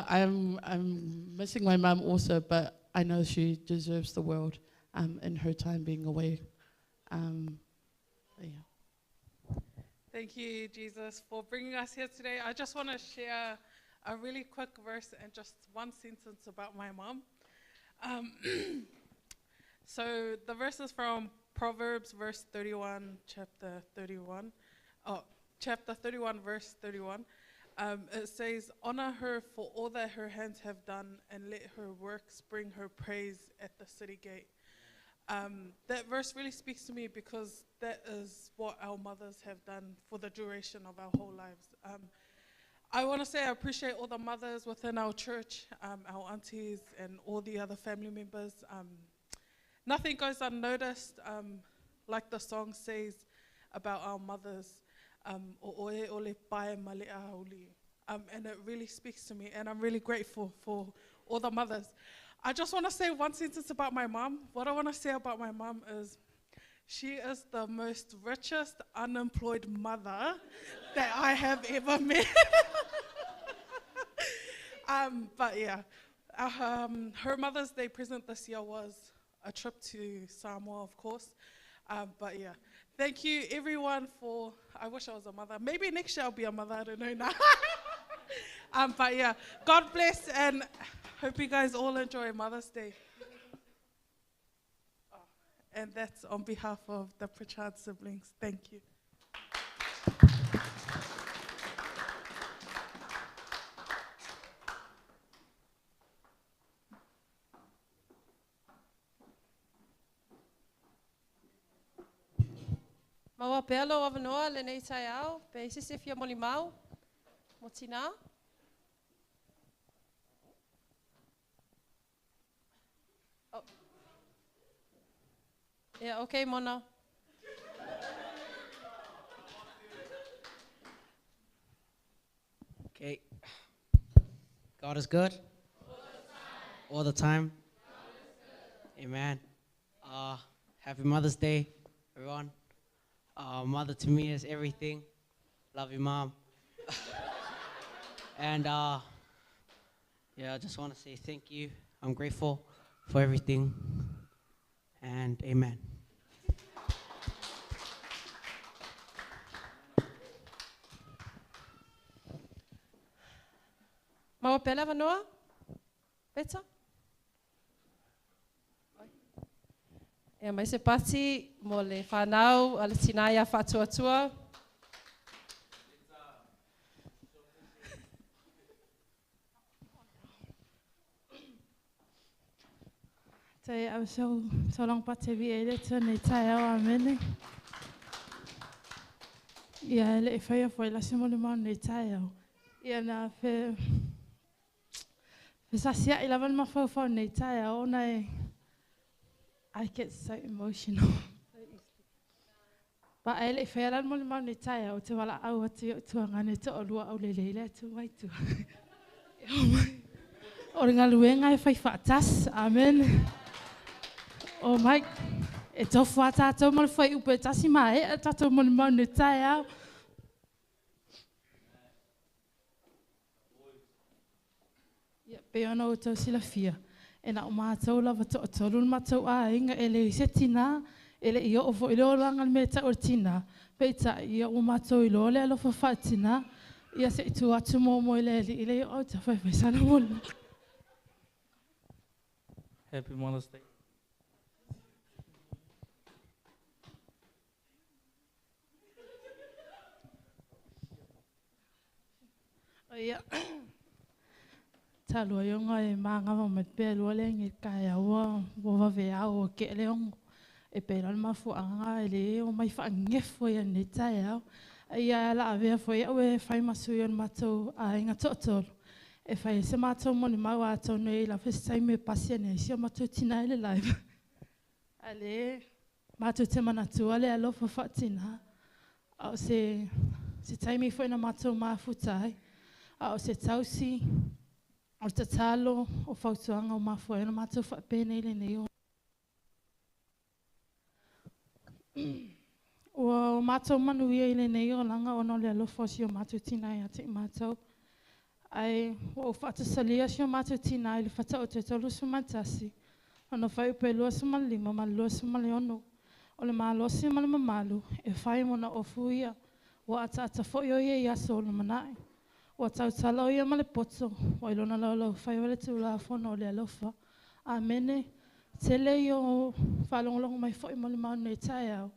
I'm missing my mum also, but I know she deserves the world in her time being away. Yeah. Thank you, Jesus, for bringing us here today. I just want to share a really quick verse and just one sentence about my mum. So the verse is from Proverbs, verse 31, chapter 31. Oh, chapter 31, verse 31. It says, "Honor her for all that her hands have done, and let her works bring her praise at the city gate." That verse really speaks to me because that is what our mothers have done for the duration of our whole lives. I want to say I appreciate all the mothers within our church, our aunties and all the other family members. Nothing goes unnoticed, like the song says about our mothers. And it really speaks to me, and I'm really grateful for all the mothers. I just want to say one sentence about my mum. What I want to say about my mum is she is the most richest unemployed mother that I have ever met. But yeah, her Mother's Day present this year was a trip to Samoa, of course. But yeah, thank you everyone for, I wish I was a mother. Maybe next year I'll be a mother, I don't know now. But yeah, God bless, and hope you guys all enjoy Mother's Day. Oh, and that's on behalf of the Pritchard siblings. Thank you. Maua pelo avanoa le nei tai au, pe sisi fia moli mau, mo tina. Oh. Yeah, okay, Mona. Okay. God is good. All the time. All the time. Amen. Happy Mother's Day, everyone. Mother to me is everything. Love you, Mom. And yeah, I just want to say thank you. I'm grateful for everything. And amen. Maua pela vanoa? Peta? E mai se pati mo le whanau a le tinaia whatuatua. Te au so long pate vi e le tane tai au amene. Ia le e whaia fo la se mo le mau nei tai au. Ia na fe sasia i lawan mawhau whau nei tai au ona e I get so emotional. But I le whaia lan mo le mau nei tai au te wala au atu i tua ngane te o lua au le leile atu mai tua. O ngā luenga e whai whaatas. Amen. O Mike, e tofu a tātou mo le whai upe tasi ma e a tātou mo le mau nei tai au. pei ona outou silafia, e na o matou lava toatolu le matou aiga e leai se tinā, e le'i oo foi i le olaga le mea e ta'u o le tinā, peitai ia ua matou iloa le alofa faatinā. Ia se'i tu atu muamua i le Alii le i oo autafa e fai sana molimau. Happy Mother's Day. Ia, talu ai ona e magava mai pea lua le agi i le taeao ua ua vaveao ua te'e le 6. E pei la o le mafuaaga e lē omai faagefu ai i lenei taeao. A ia o le a avea foi a'u e fai ma sui o le matou aiga toatolu e fai ai se matou molimau atonu e i ai lava se taimi e pasi ane ai si o matou tinā i le live. A lē matou te manatua le alofa faatinā, a o se se taimi foi na matou mafuta ai, a o se tausi, o le tatalo, o fautuaga ua mafua ai ona matou faapenei i lenei Ua matou manuia i lenei olaga ona o le alofa o si o matou tinā ia te i matou. Ae ua ou faatasalia si o matou tinā i le Fataoto e 31, lona fuaiupu e 25 ma le 26. O le malosi ma le mamalu e fai mona ofu ia, ua ataata foi o ia i aso o lumanai. Ua tautala o ia ma le poto, ua i lona laulaufaiva le Tulafono o le alofa. Amene. Tele ia o faalogologo mai foi molimau i lenei taeao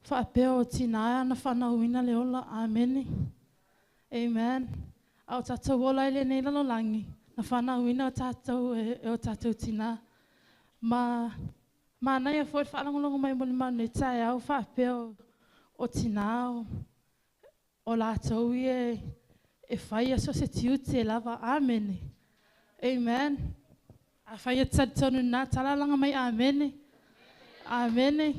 faapea o tinā na fanauina le ola. Amene. Amen. A o tatou ola ai i lenei lalolagi, na fanauina o tatou e o tatou tinā. Ma manaia foi le faalogologo mai molimau i lenei taeao faapea o tinā o latou ia e faia so o se tiute lava. Amene. Amen. Afai e te talitonu i lena tala, laga mai Amene. Amene.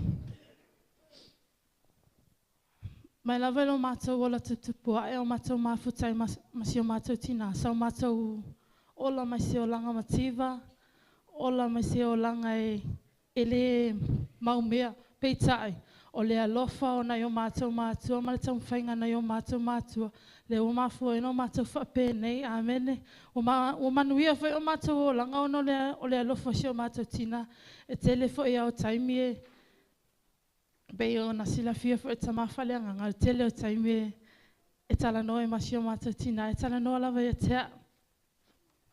Mai lava i lo matou ola tuputupu ae o matou mafuta ai ma si o matou tinā, sa o matou ola mai se olaga mativa, ola mai se olaga e e lē maumea. Peitai, o le alofa o nai o matou matua ma le taumafaiga a nai o matou matua, lea ua mafua ai ona o matou faapenei. Amene. Ua ma ua manuia foi o matou olaga ona o le o le alofa o si o matou tinā. E tele foi lava o taimi e pei ona silafia foi e le Tama Faaleagaga, o le tele o taimi e talanoa ai ma si o matou tinā, e talanoa lava ia te a'u,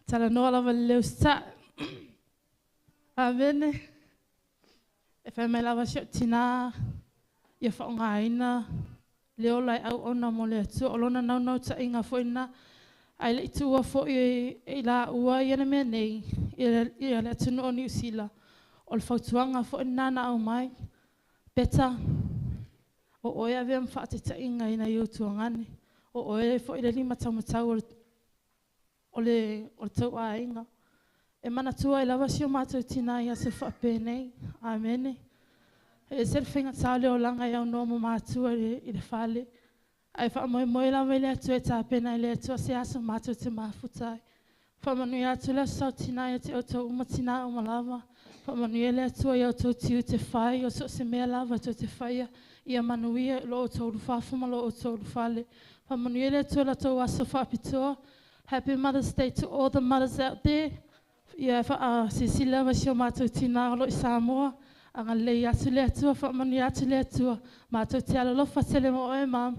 talanoa lava i le le usitai. Amene. E fai mai lava si o'u tinā, ia faaaogaina le ola e auauna mo le Atua. O lona naunautaiga foi lena, ae le i tuua foi e i laua ia le mea nei i le atunuu o Niu Sila. O le fautuaga foi lena na aumai, Peta, o oe e avea ma faataitaiga i nai ou tuagane, o oe foi le lima taumatau o le o le o le tou aiga. E manatua ai lava si o matou tinā i aso faapenei. Amene. E ese le faigata o le olaga e aunoa ma matua i le fale. Ae faamoemoe lava i le Atua e tapena e le Atua se aso matou te mafuta ai. Faamanuia atu le Aso Sa o Tinā ia te outou uma tinā uma lava. Faamanuia le Atua i a outou tiute fai, o so o se mea lava tou te faia, ia manuia i lo outou ulufafo ma lo outou ulufale. Faamanuia le Atua i la outou aso faapitoa. Happy Mother's Day to all the mothers out there. Ia faasilasila lava si o matou tinā o lo o i Samoa. Agalelei atu le Atua, faamanuia atu le Atua. Matou te alolofa tele ma oe, Mom.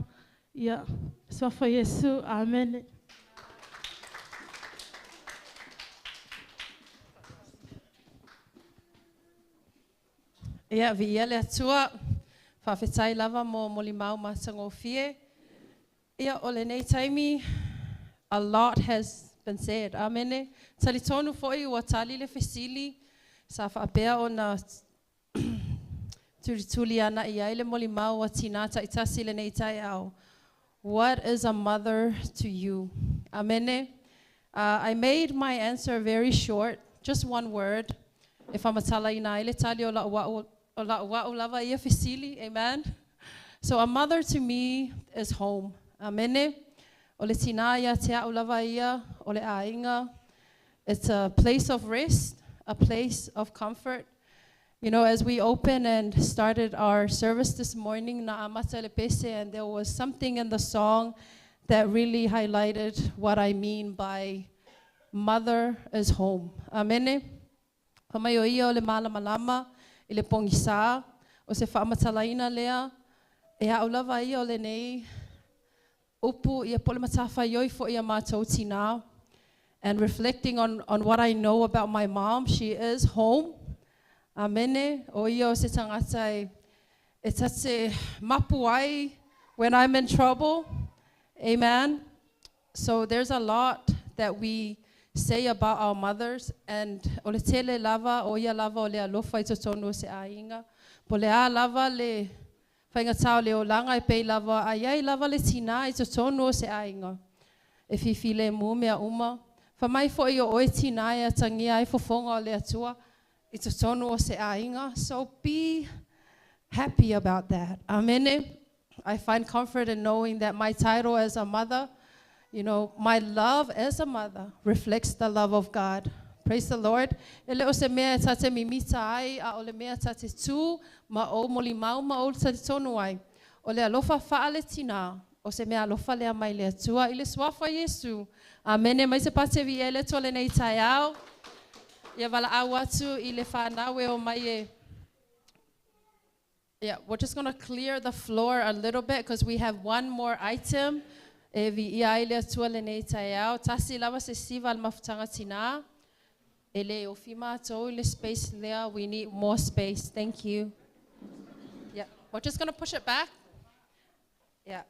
Ia, suafa Iesu. Amene. Ia, viia le Atua. Faafetai lava mo molimau matagofie. Ia, o lenei taimi, a lot has been said. Amene. Talitonu foi ua tali le fesili sa faapea ona tulituli ana i ai le molimau a tinā taitasi i lenei taeao. What is a mother to you? Amene. I made my answer very short, just one word, e faamatalaina ai le tali o la'u a'u o la'u a'u lava ia fesili. Amen. So a mother to me is home. Amene. O le tinā ia te a'u lava ia o le aiga. It's a place of rest, a place of comfort. As we opened and started our service this morning, na amata le pese, and there was something in the song that really highlighted what I mean by mother is home. Amene. Fa mai o ia o le malamalama i le pogisā o se faamatalaina lea e a'u lava ia o lenei upu ia po o le matafaioi fo'i a matou tinā. And reflecting on what I know about my mom, she is home. Amene. O ia o se tagata e e ta te mapu ai when I'm in trouble. Amen. So there's a lot that we say about our mothers, and o le tele lava o ia lava o le alofa i totonu o se aiga. Po le a lava le faigatā o le olaga e pei lava a iai lava le tinā i totonu o se aiga. E fifilemu mea uma. Fa mai fo'i o oe tinā e atagia ai fofoga o le Atua i totonu o se aiga. So be happy about that. Amene. I find comfort in knowing that my title as a mother, my love as a mother reflects the love of God. Praise the Lord. E le o se mea e ta te mimita ai, a o le mea ta te tū, ma o moli mau ma o ta te tonu ai. O le alofa wha le tina, o se mea alofa lea mai le Atua, i le suafa Iesu. Amene, mai se pate vi ele tole nei tai au. Ia wala au atu i le whānau e o mai e. Yeah, we're just going to clear the floor a little bit because we have one more item. E vi ia ai le Atua lenei taeao. Tasi lava se siva al mafutaga tinā. E le ofi mātou i le space lea. We need more space. Thank you. Yeah, we're just going to push it back. Yeah.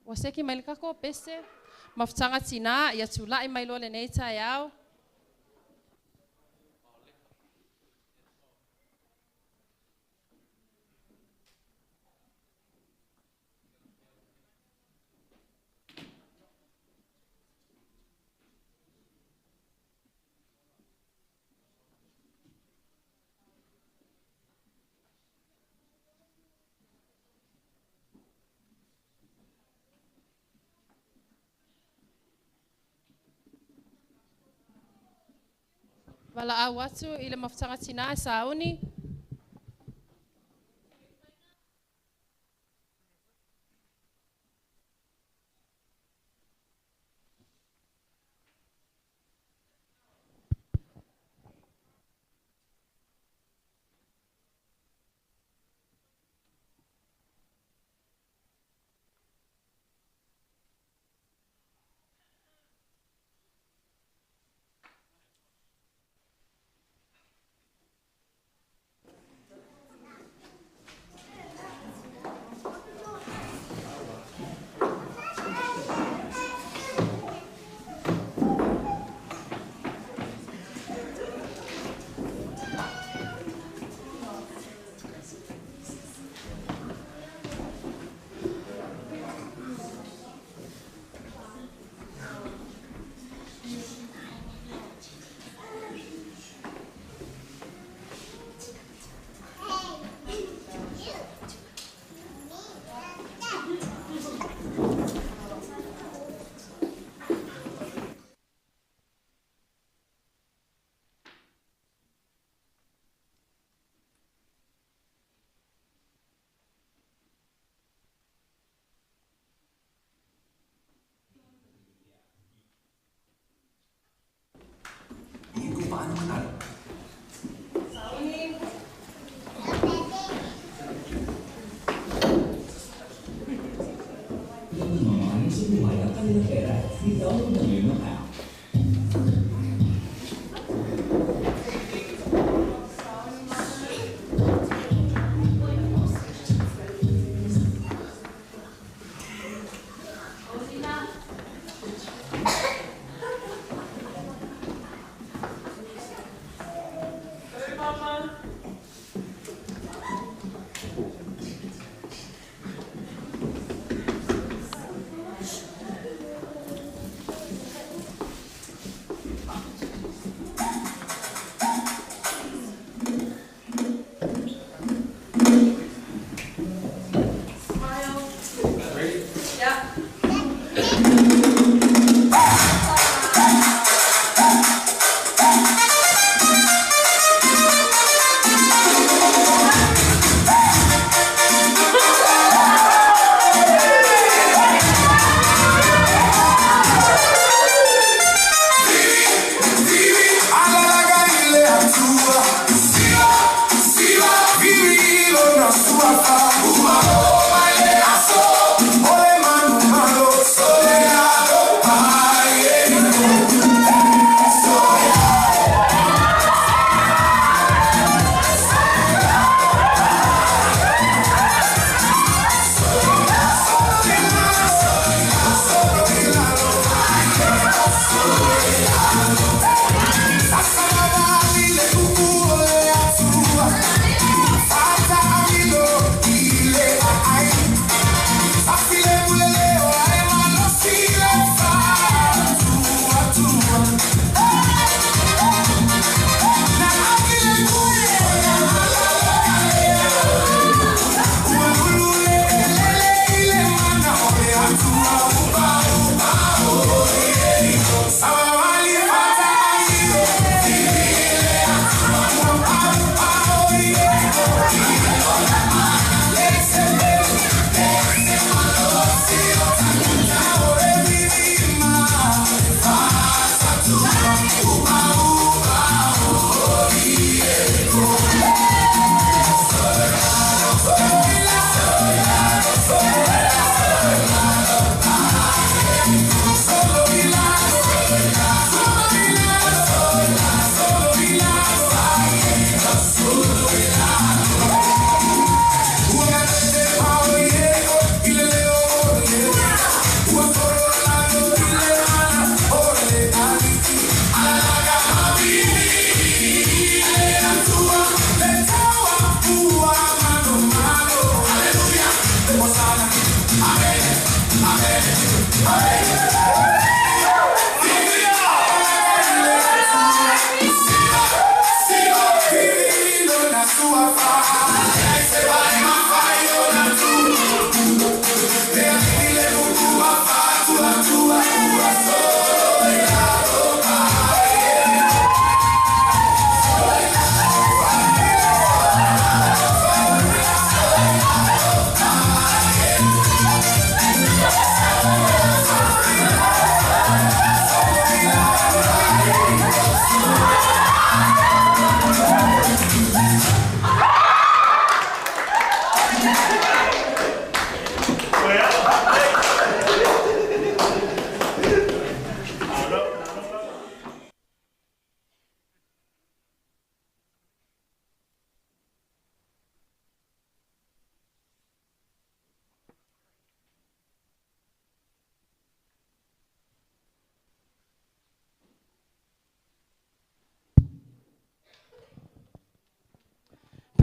Ua seki mai le kako pese. Mafutaga tinā, ia tula'i mai loa lenei taeao. Valaau atu i le mafutaga tinā e sauni.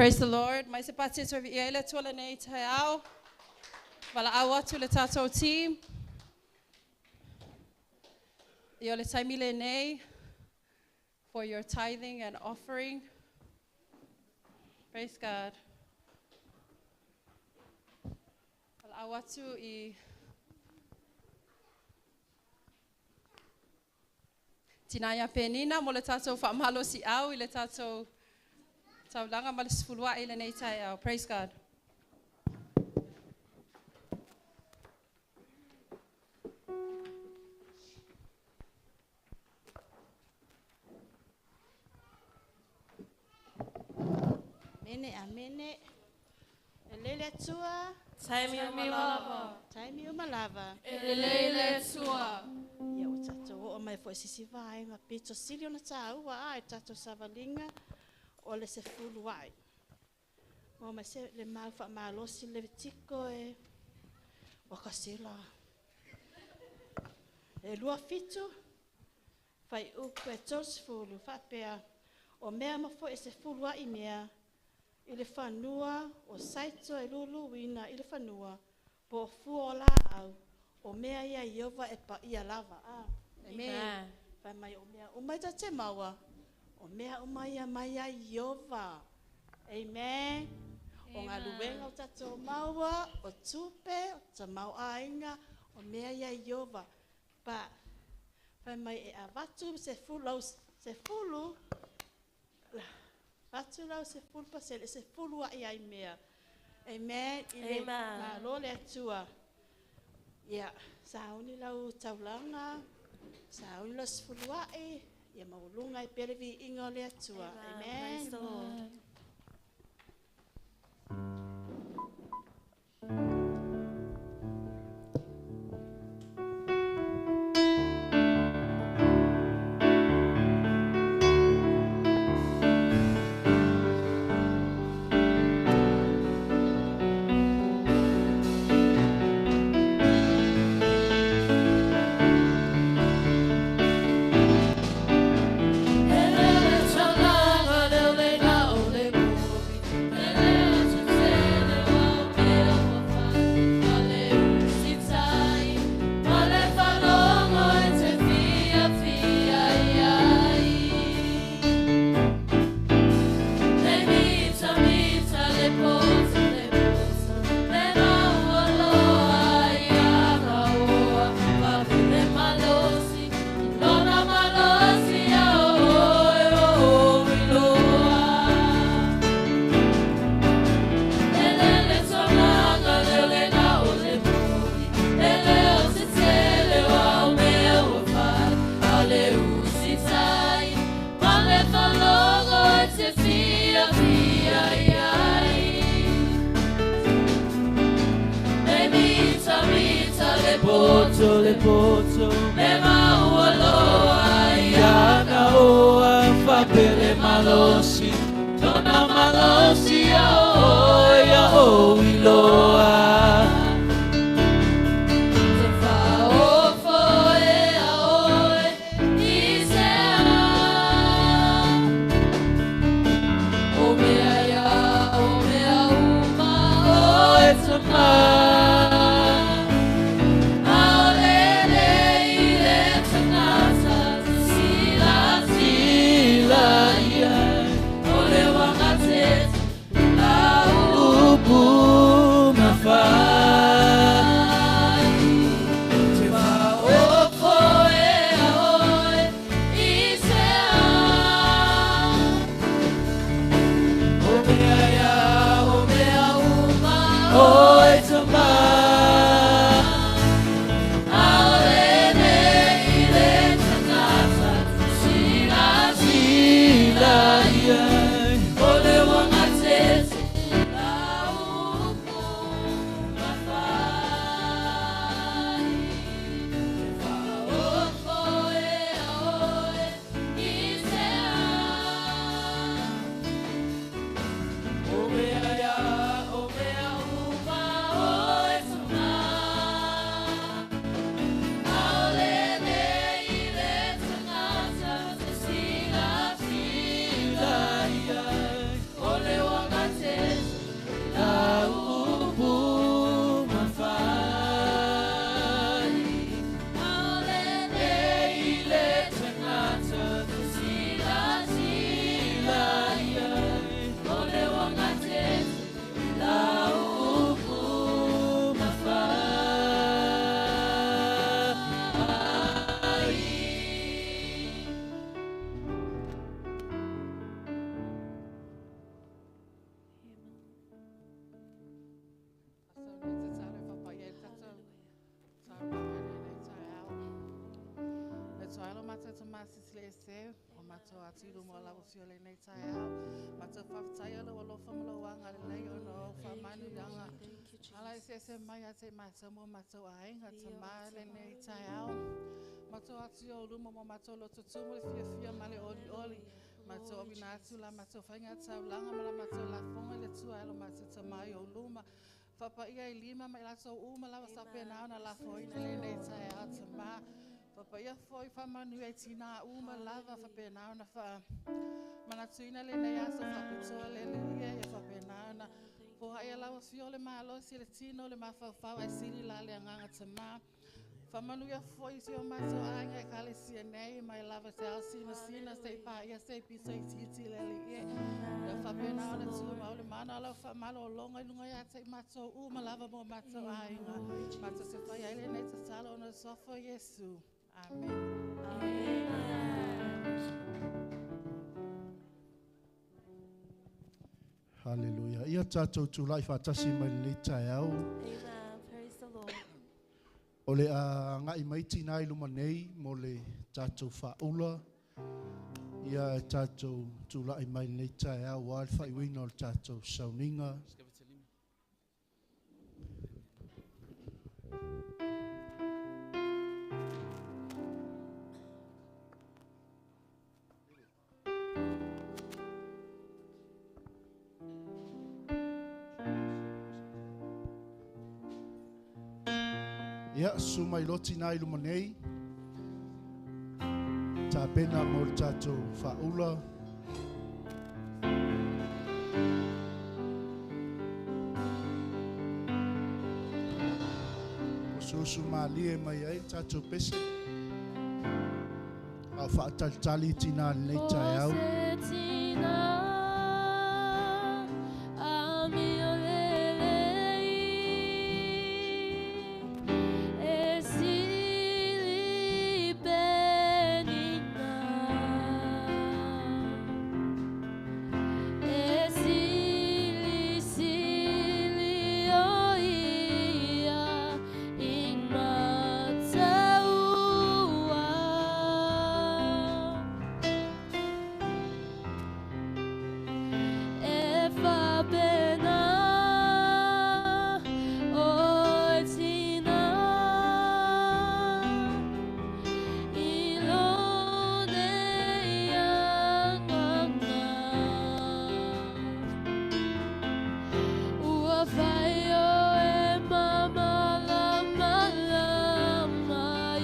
Praise the Lord. Mai se pati e ia ile tua nei te ao. Wala au atu le tātou team. Ia le taimi le nei for your tithing and offering. Praise God. Wala au atu i Tinaia Penina mo le tātou whaamalo si au i le tātou taulanga ma le sefulua i lenei taeao. Praise God. Mene a mene. E lele tua. Taimi o malava. Taimi o malava. E lele tua. Ia o tātou o mai fo sisi vaenga pito sili ona tāua a e tātou savalinga o le se fulu ai. O mai se le mau wha malosi le tiko e wakasela. E lua fitu, whai uku e tōs fulu, whapea o mea mafo e se fulu ai mea i le whanua o saito e luluina i le whanua po o fua o la au o mea ia iova e pa ia lava. Ah, amen. Whai mai o mea o mai ta te maua. O mea o mai ia mai ia iova. Amen. O ngā luenga o tātou maua, o tupe, o ta mau ainga, o mea ia iova. Pa, whai mai e avatu se fulu, se fulu, vatu lau se fulu pa se, se fulu a ia i mea. Amen. I le malo le atua. Ia, sauni lau taulanga, sauni lau sefulua'i, ia maulunga i pere viiga o le Atua. Amen. Praise the Lord. Le poto le maualoa ia gaoa fapele malosi lona malosi ia o ia o iloa. Te whaofo e a oe i se ana. O mea ia, o mea uma o e te mai. tamā sisile ese, o matou atu i luma o lau afio lenei taeao. Matou faafetaia lou alofa ma lou agalelei ona o faamanuiaga. Ala eseese mai ia te i matou ma o matou aiga, tamā lenei taeao. Matou atu i ou luma ma o matou lototu ma le fiafia ma le olioli. Matou auina atu la matou faiga taulaga ma la matou lafoga i le Atua e lo matou tamā i ou luma. Faapaia i lima ma i latou uma lava sa faapena ona lafoina i lenei taeao tamā. Faapaia foi faamanuia i tinā uma lava faapena ona faamanatuina lenei aso faapitoa le Aleluia ia faapena ona foai lau afio le malosi le tino le mafaufau ae sili la le agaga tamā. Faamanuia foi i si o matou aiga ekalesia nei mai lava se ao sinasina seia paia se pito itiiti le Alii e. Ia faapena ona tumau le mana o lau faamalologa i luga ia te i matou uma lava ma o matou aiga. Matou te fai ai lenei tatalo ona o le suafa o Iesu. Amene. Haleluia. Ia tatou tulai faatasi mai lenei taeao. Amen. Praise the Lord. O le a agai mai tinā i luma nei mo le tatou faaula. Ia e tatou tulai mai lenei taeao aua le faaiuina o le tatou sauniga. Ia, susu mai loa tinā i luma nei, tapena mo le tatou faaula. Usuusu malie mai ai le tatou pese. A o faatalitali tinā i lenei taeao.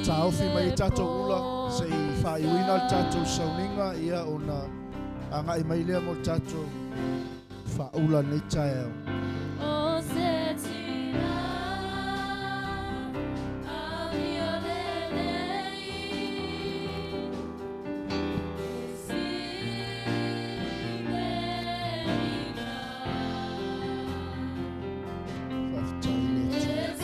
Taofi mai i tatou ula se i faaiuina le tatou sauniga ia ona agai mai lea mo le tatou faaula i lenei taeao. Faafetai le Atua.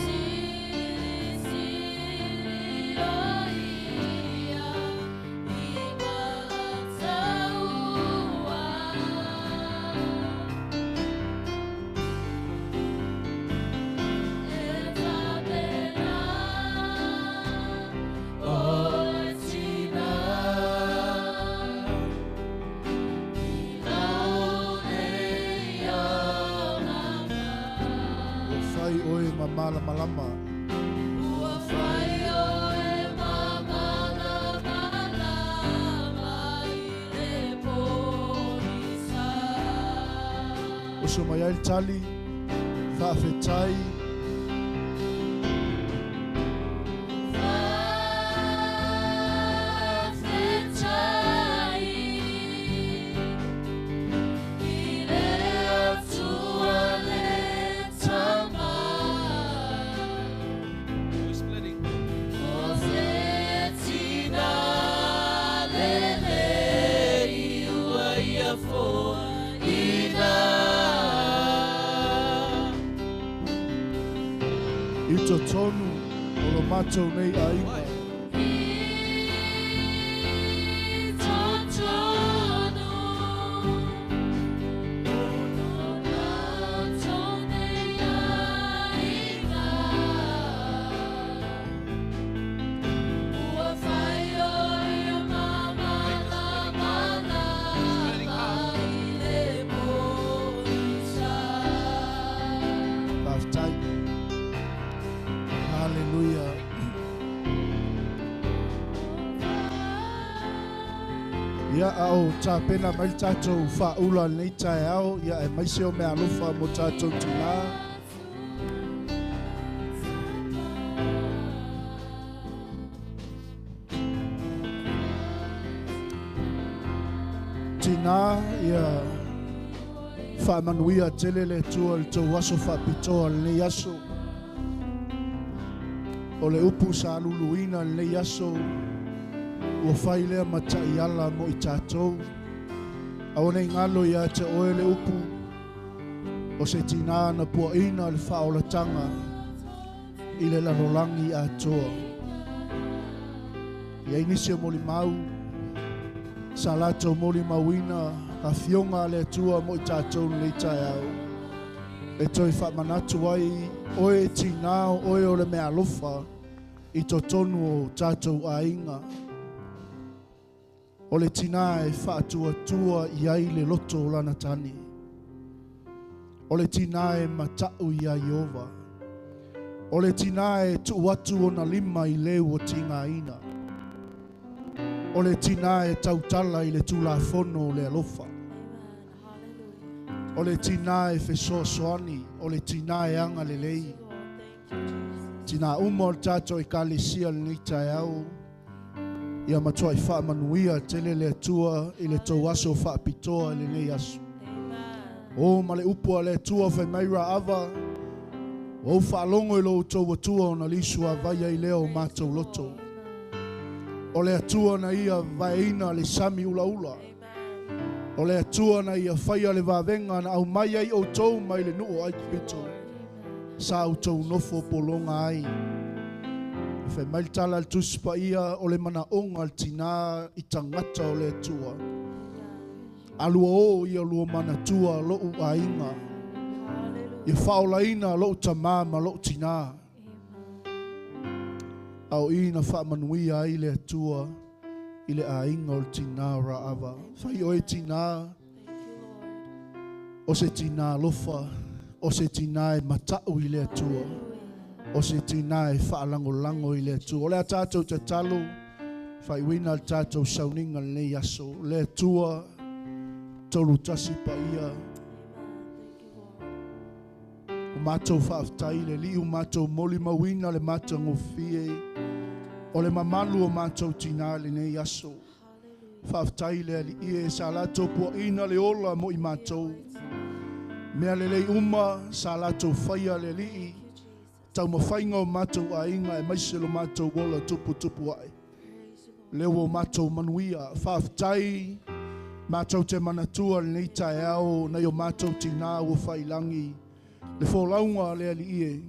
Ua fai oe ma malamalama. Uso mai ai le tali, faafetai. We're splitting. I totonu o lo matou nei aiga. Ia a o tapena mai le tatou faaula i lenei taeao, ia aemaise o meaalofa mo tatou tinā. Tinā, ia faamanuia tele le Atua i le tou aso faapitoa i lenei aso. O le upu sa luluina i lenei aso, ua fai lea ma taiala mo i tatou. Aua ne i galo ia te oe le upu, o se tinā na puaina le faaolataga i le lalolagi atoa. E i ai nisi o molimau sa latou molimauina afioga a le Atua mo i tatou i lenei taeao. E toe faamanatu ai oe tinā o oe o le meaalofa i totonu o tatou aiga. O le tinā e faatuatua i ai le loto o lana tane. O le tinā e mata'u iā Ieova. O le tinā e tuu atu ona lima i le ua tigaina. O le tinā e tautala i le Tulafono o le alofa. O le tinā e fesoasoani, o le tinā e agalelei. Tinā uma o le tatou Ekalesia i lenei taeao, ia matuai faamanuia tele le Atua i le tou aso faapitoa i lenei aso. O ma le upu a le Atua fai mai Raava, ua ou faalogo i lo outou Atua ona liusuavai ai lea o matou loto. O le Atua na ia vaeina le sami ulaula. O le Atua na ia faia le vavega na aumai ai outou mai le nuu o Aikupito, sa outou nofo pologa ai. E fai mai le tala a le Tusi Paia, o le manaoga a le tinā i tagata o le Atua. Alua o ia lua manatua lo'u aiga. Ia faaolaina lo'u tamā ma lo'u tinā. A o i na faamanuia ai le Atua i le aiga o le tinā o Raava. Fai oe tinā, o se tinā alofa, o se tinā e mata'u i le Atua, o se tinā e faalagolago i le Atua. O le a tatou tatalo, faaiuina le tatou sauniga i lenei aso. Le Atua, tolu tasi paia, o matou faafetai i le Alii ua matou molimauina le matagofie o le mamalu o matou tinā i lenei aso. Faafetai i le Alii e sa latou puaina le ola mo i matou. Mea lelei uma sa latou faia le Alii, taumafaiga o matou aiga aemaise lo matou ola tuputupu ae. Lea ua matou manuia. Faafetai matou te manatua i lenei taeao nai o matou tinā ua faiilagi le folauga a le Alii e.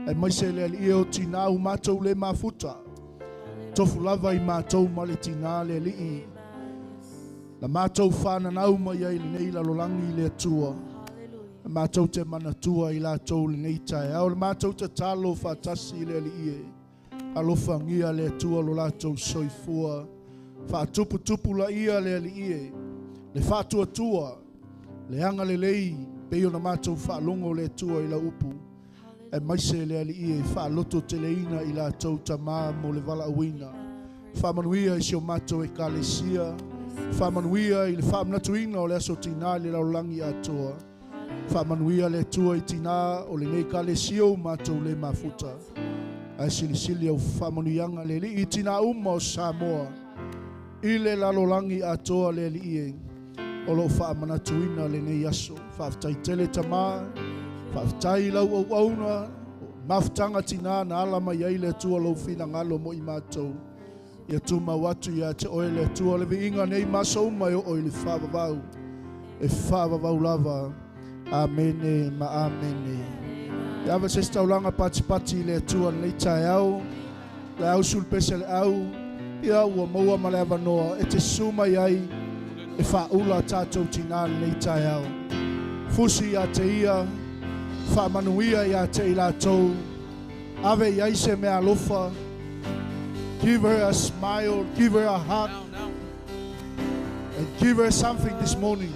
Aemaise le Alii e o tinā ua matou le mafuta. Tofu lava i matou ma le tinā le Alii. Na matou whananau mai ai lenei lalolagi i le Atua. Na matou te manatua i latou lenei taeao. Le matou tatalo faatasi i le Alii e. Alofagia le Atua lo latou soifua. Faatuputupulaia ia le Alii e. Le faatuatua, le agalelei, pei ona matou faalogo le Atua i lau upu. Aemaise le Alii e faalototeleina i latou tamā mo le valaauina. Faamanuia i si o matou Ekalesia. Faamanuia i le faamanatuina o le aso tinā i le lalolagi atoa. Faamanuia le Atua i tinā o lenei Ekalesia ua matou le mafuta. Ae silisili au faamanuiaga le Alii i tinā uma o Samoa i le lalolagi atoa le Alii e o lo o faamanatuina lenei aso. Faafetai tele tamā, faafetai i lau auauna, mafutaga tinā na ala mai ai le Atua lou finagalo mo i matou. Ia tumau atu ia te oe le Atua le viiga nei ma aso uma e oo i le faavavau. E faavavau lava. Amene ma amene. Ia ave se isi taulaga patipati i le Atua i lenei taeao. Le au sulu pese le au, ia ua maua ma le avanoa e te susu mai ai e faaula tatou tinā i lenei taeao. Fusi ia te ia, faamanuia ia te i latou, ave i ai se meaalofa. Give her a smile, give her a hug, and give her something this morning.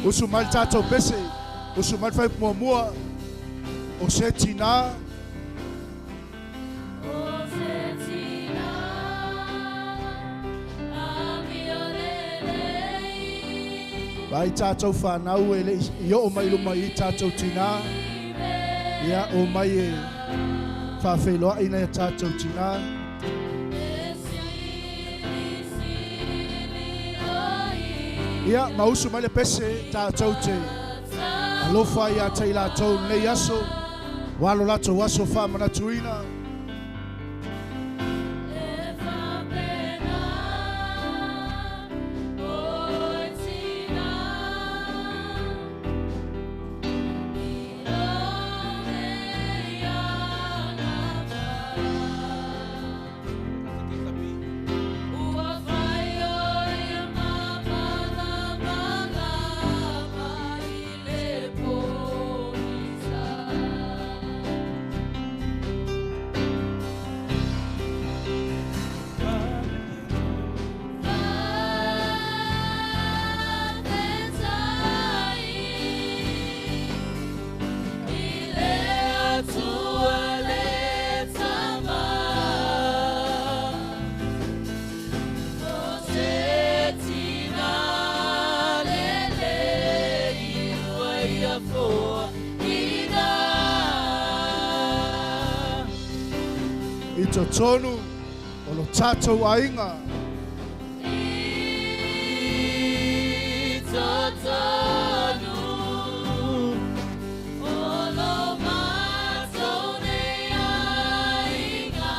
Usu mai le tatou pese. Usu mai le fuaiupu muamua. O se tinā. Vaai tatou whanau e le i oo mai luma i tatou tinā. Ia, o mai e whaawheloai nei a tatou tinā. Ia, ma usu mai le pese tatou te alofa ia te i latou nei aso. Walo latou aso whaamanatuina. I totonu o lo tatou aiga. I totonu o lo matou nei aiga.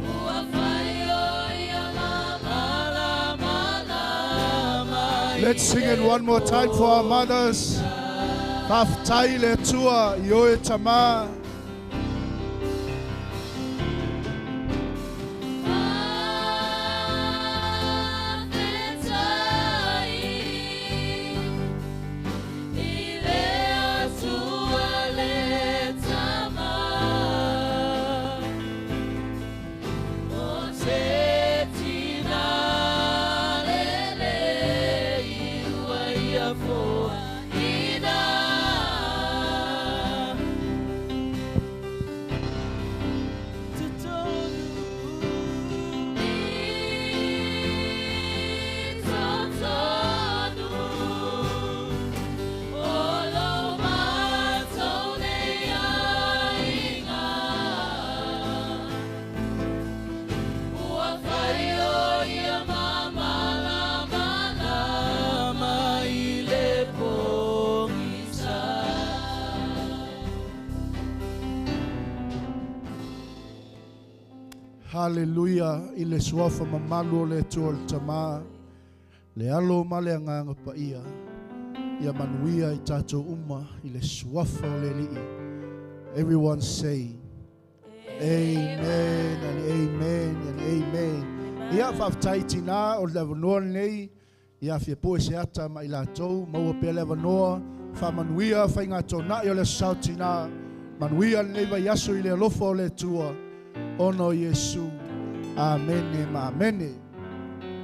Ua fai o ia malamalama Let's sing it one more time for our mothers. Faafetai le Atua i oe tamā. Hallelujah i le suafa mamalu o le Atua o le Tamā, le Alo ma le Agaga Paia, ia manuia i tatou uma i le suafa o le Alii. Everyone say, Amen and amen and amen. Ia faafetai tinā o le avanoa lenei, ia fia poe se ata ma i latou, maua pea le avanoa, faamanuia faigatōna'i o le aso sa o tinā, manuia lenei vaiaso i le alofa o le Atua, ona o Iesu. Amene ma amene.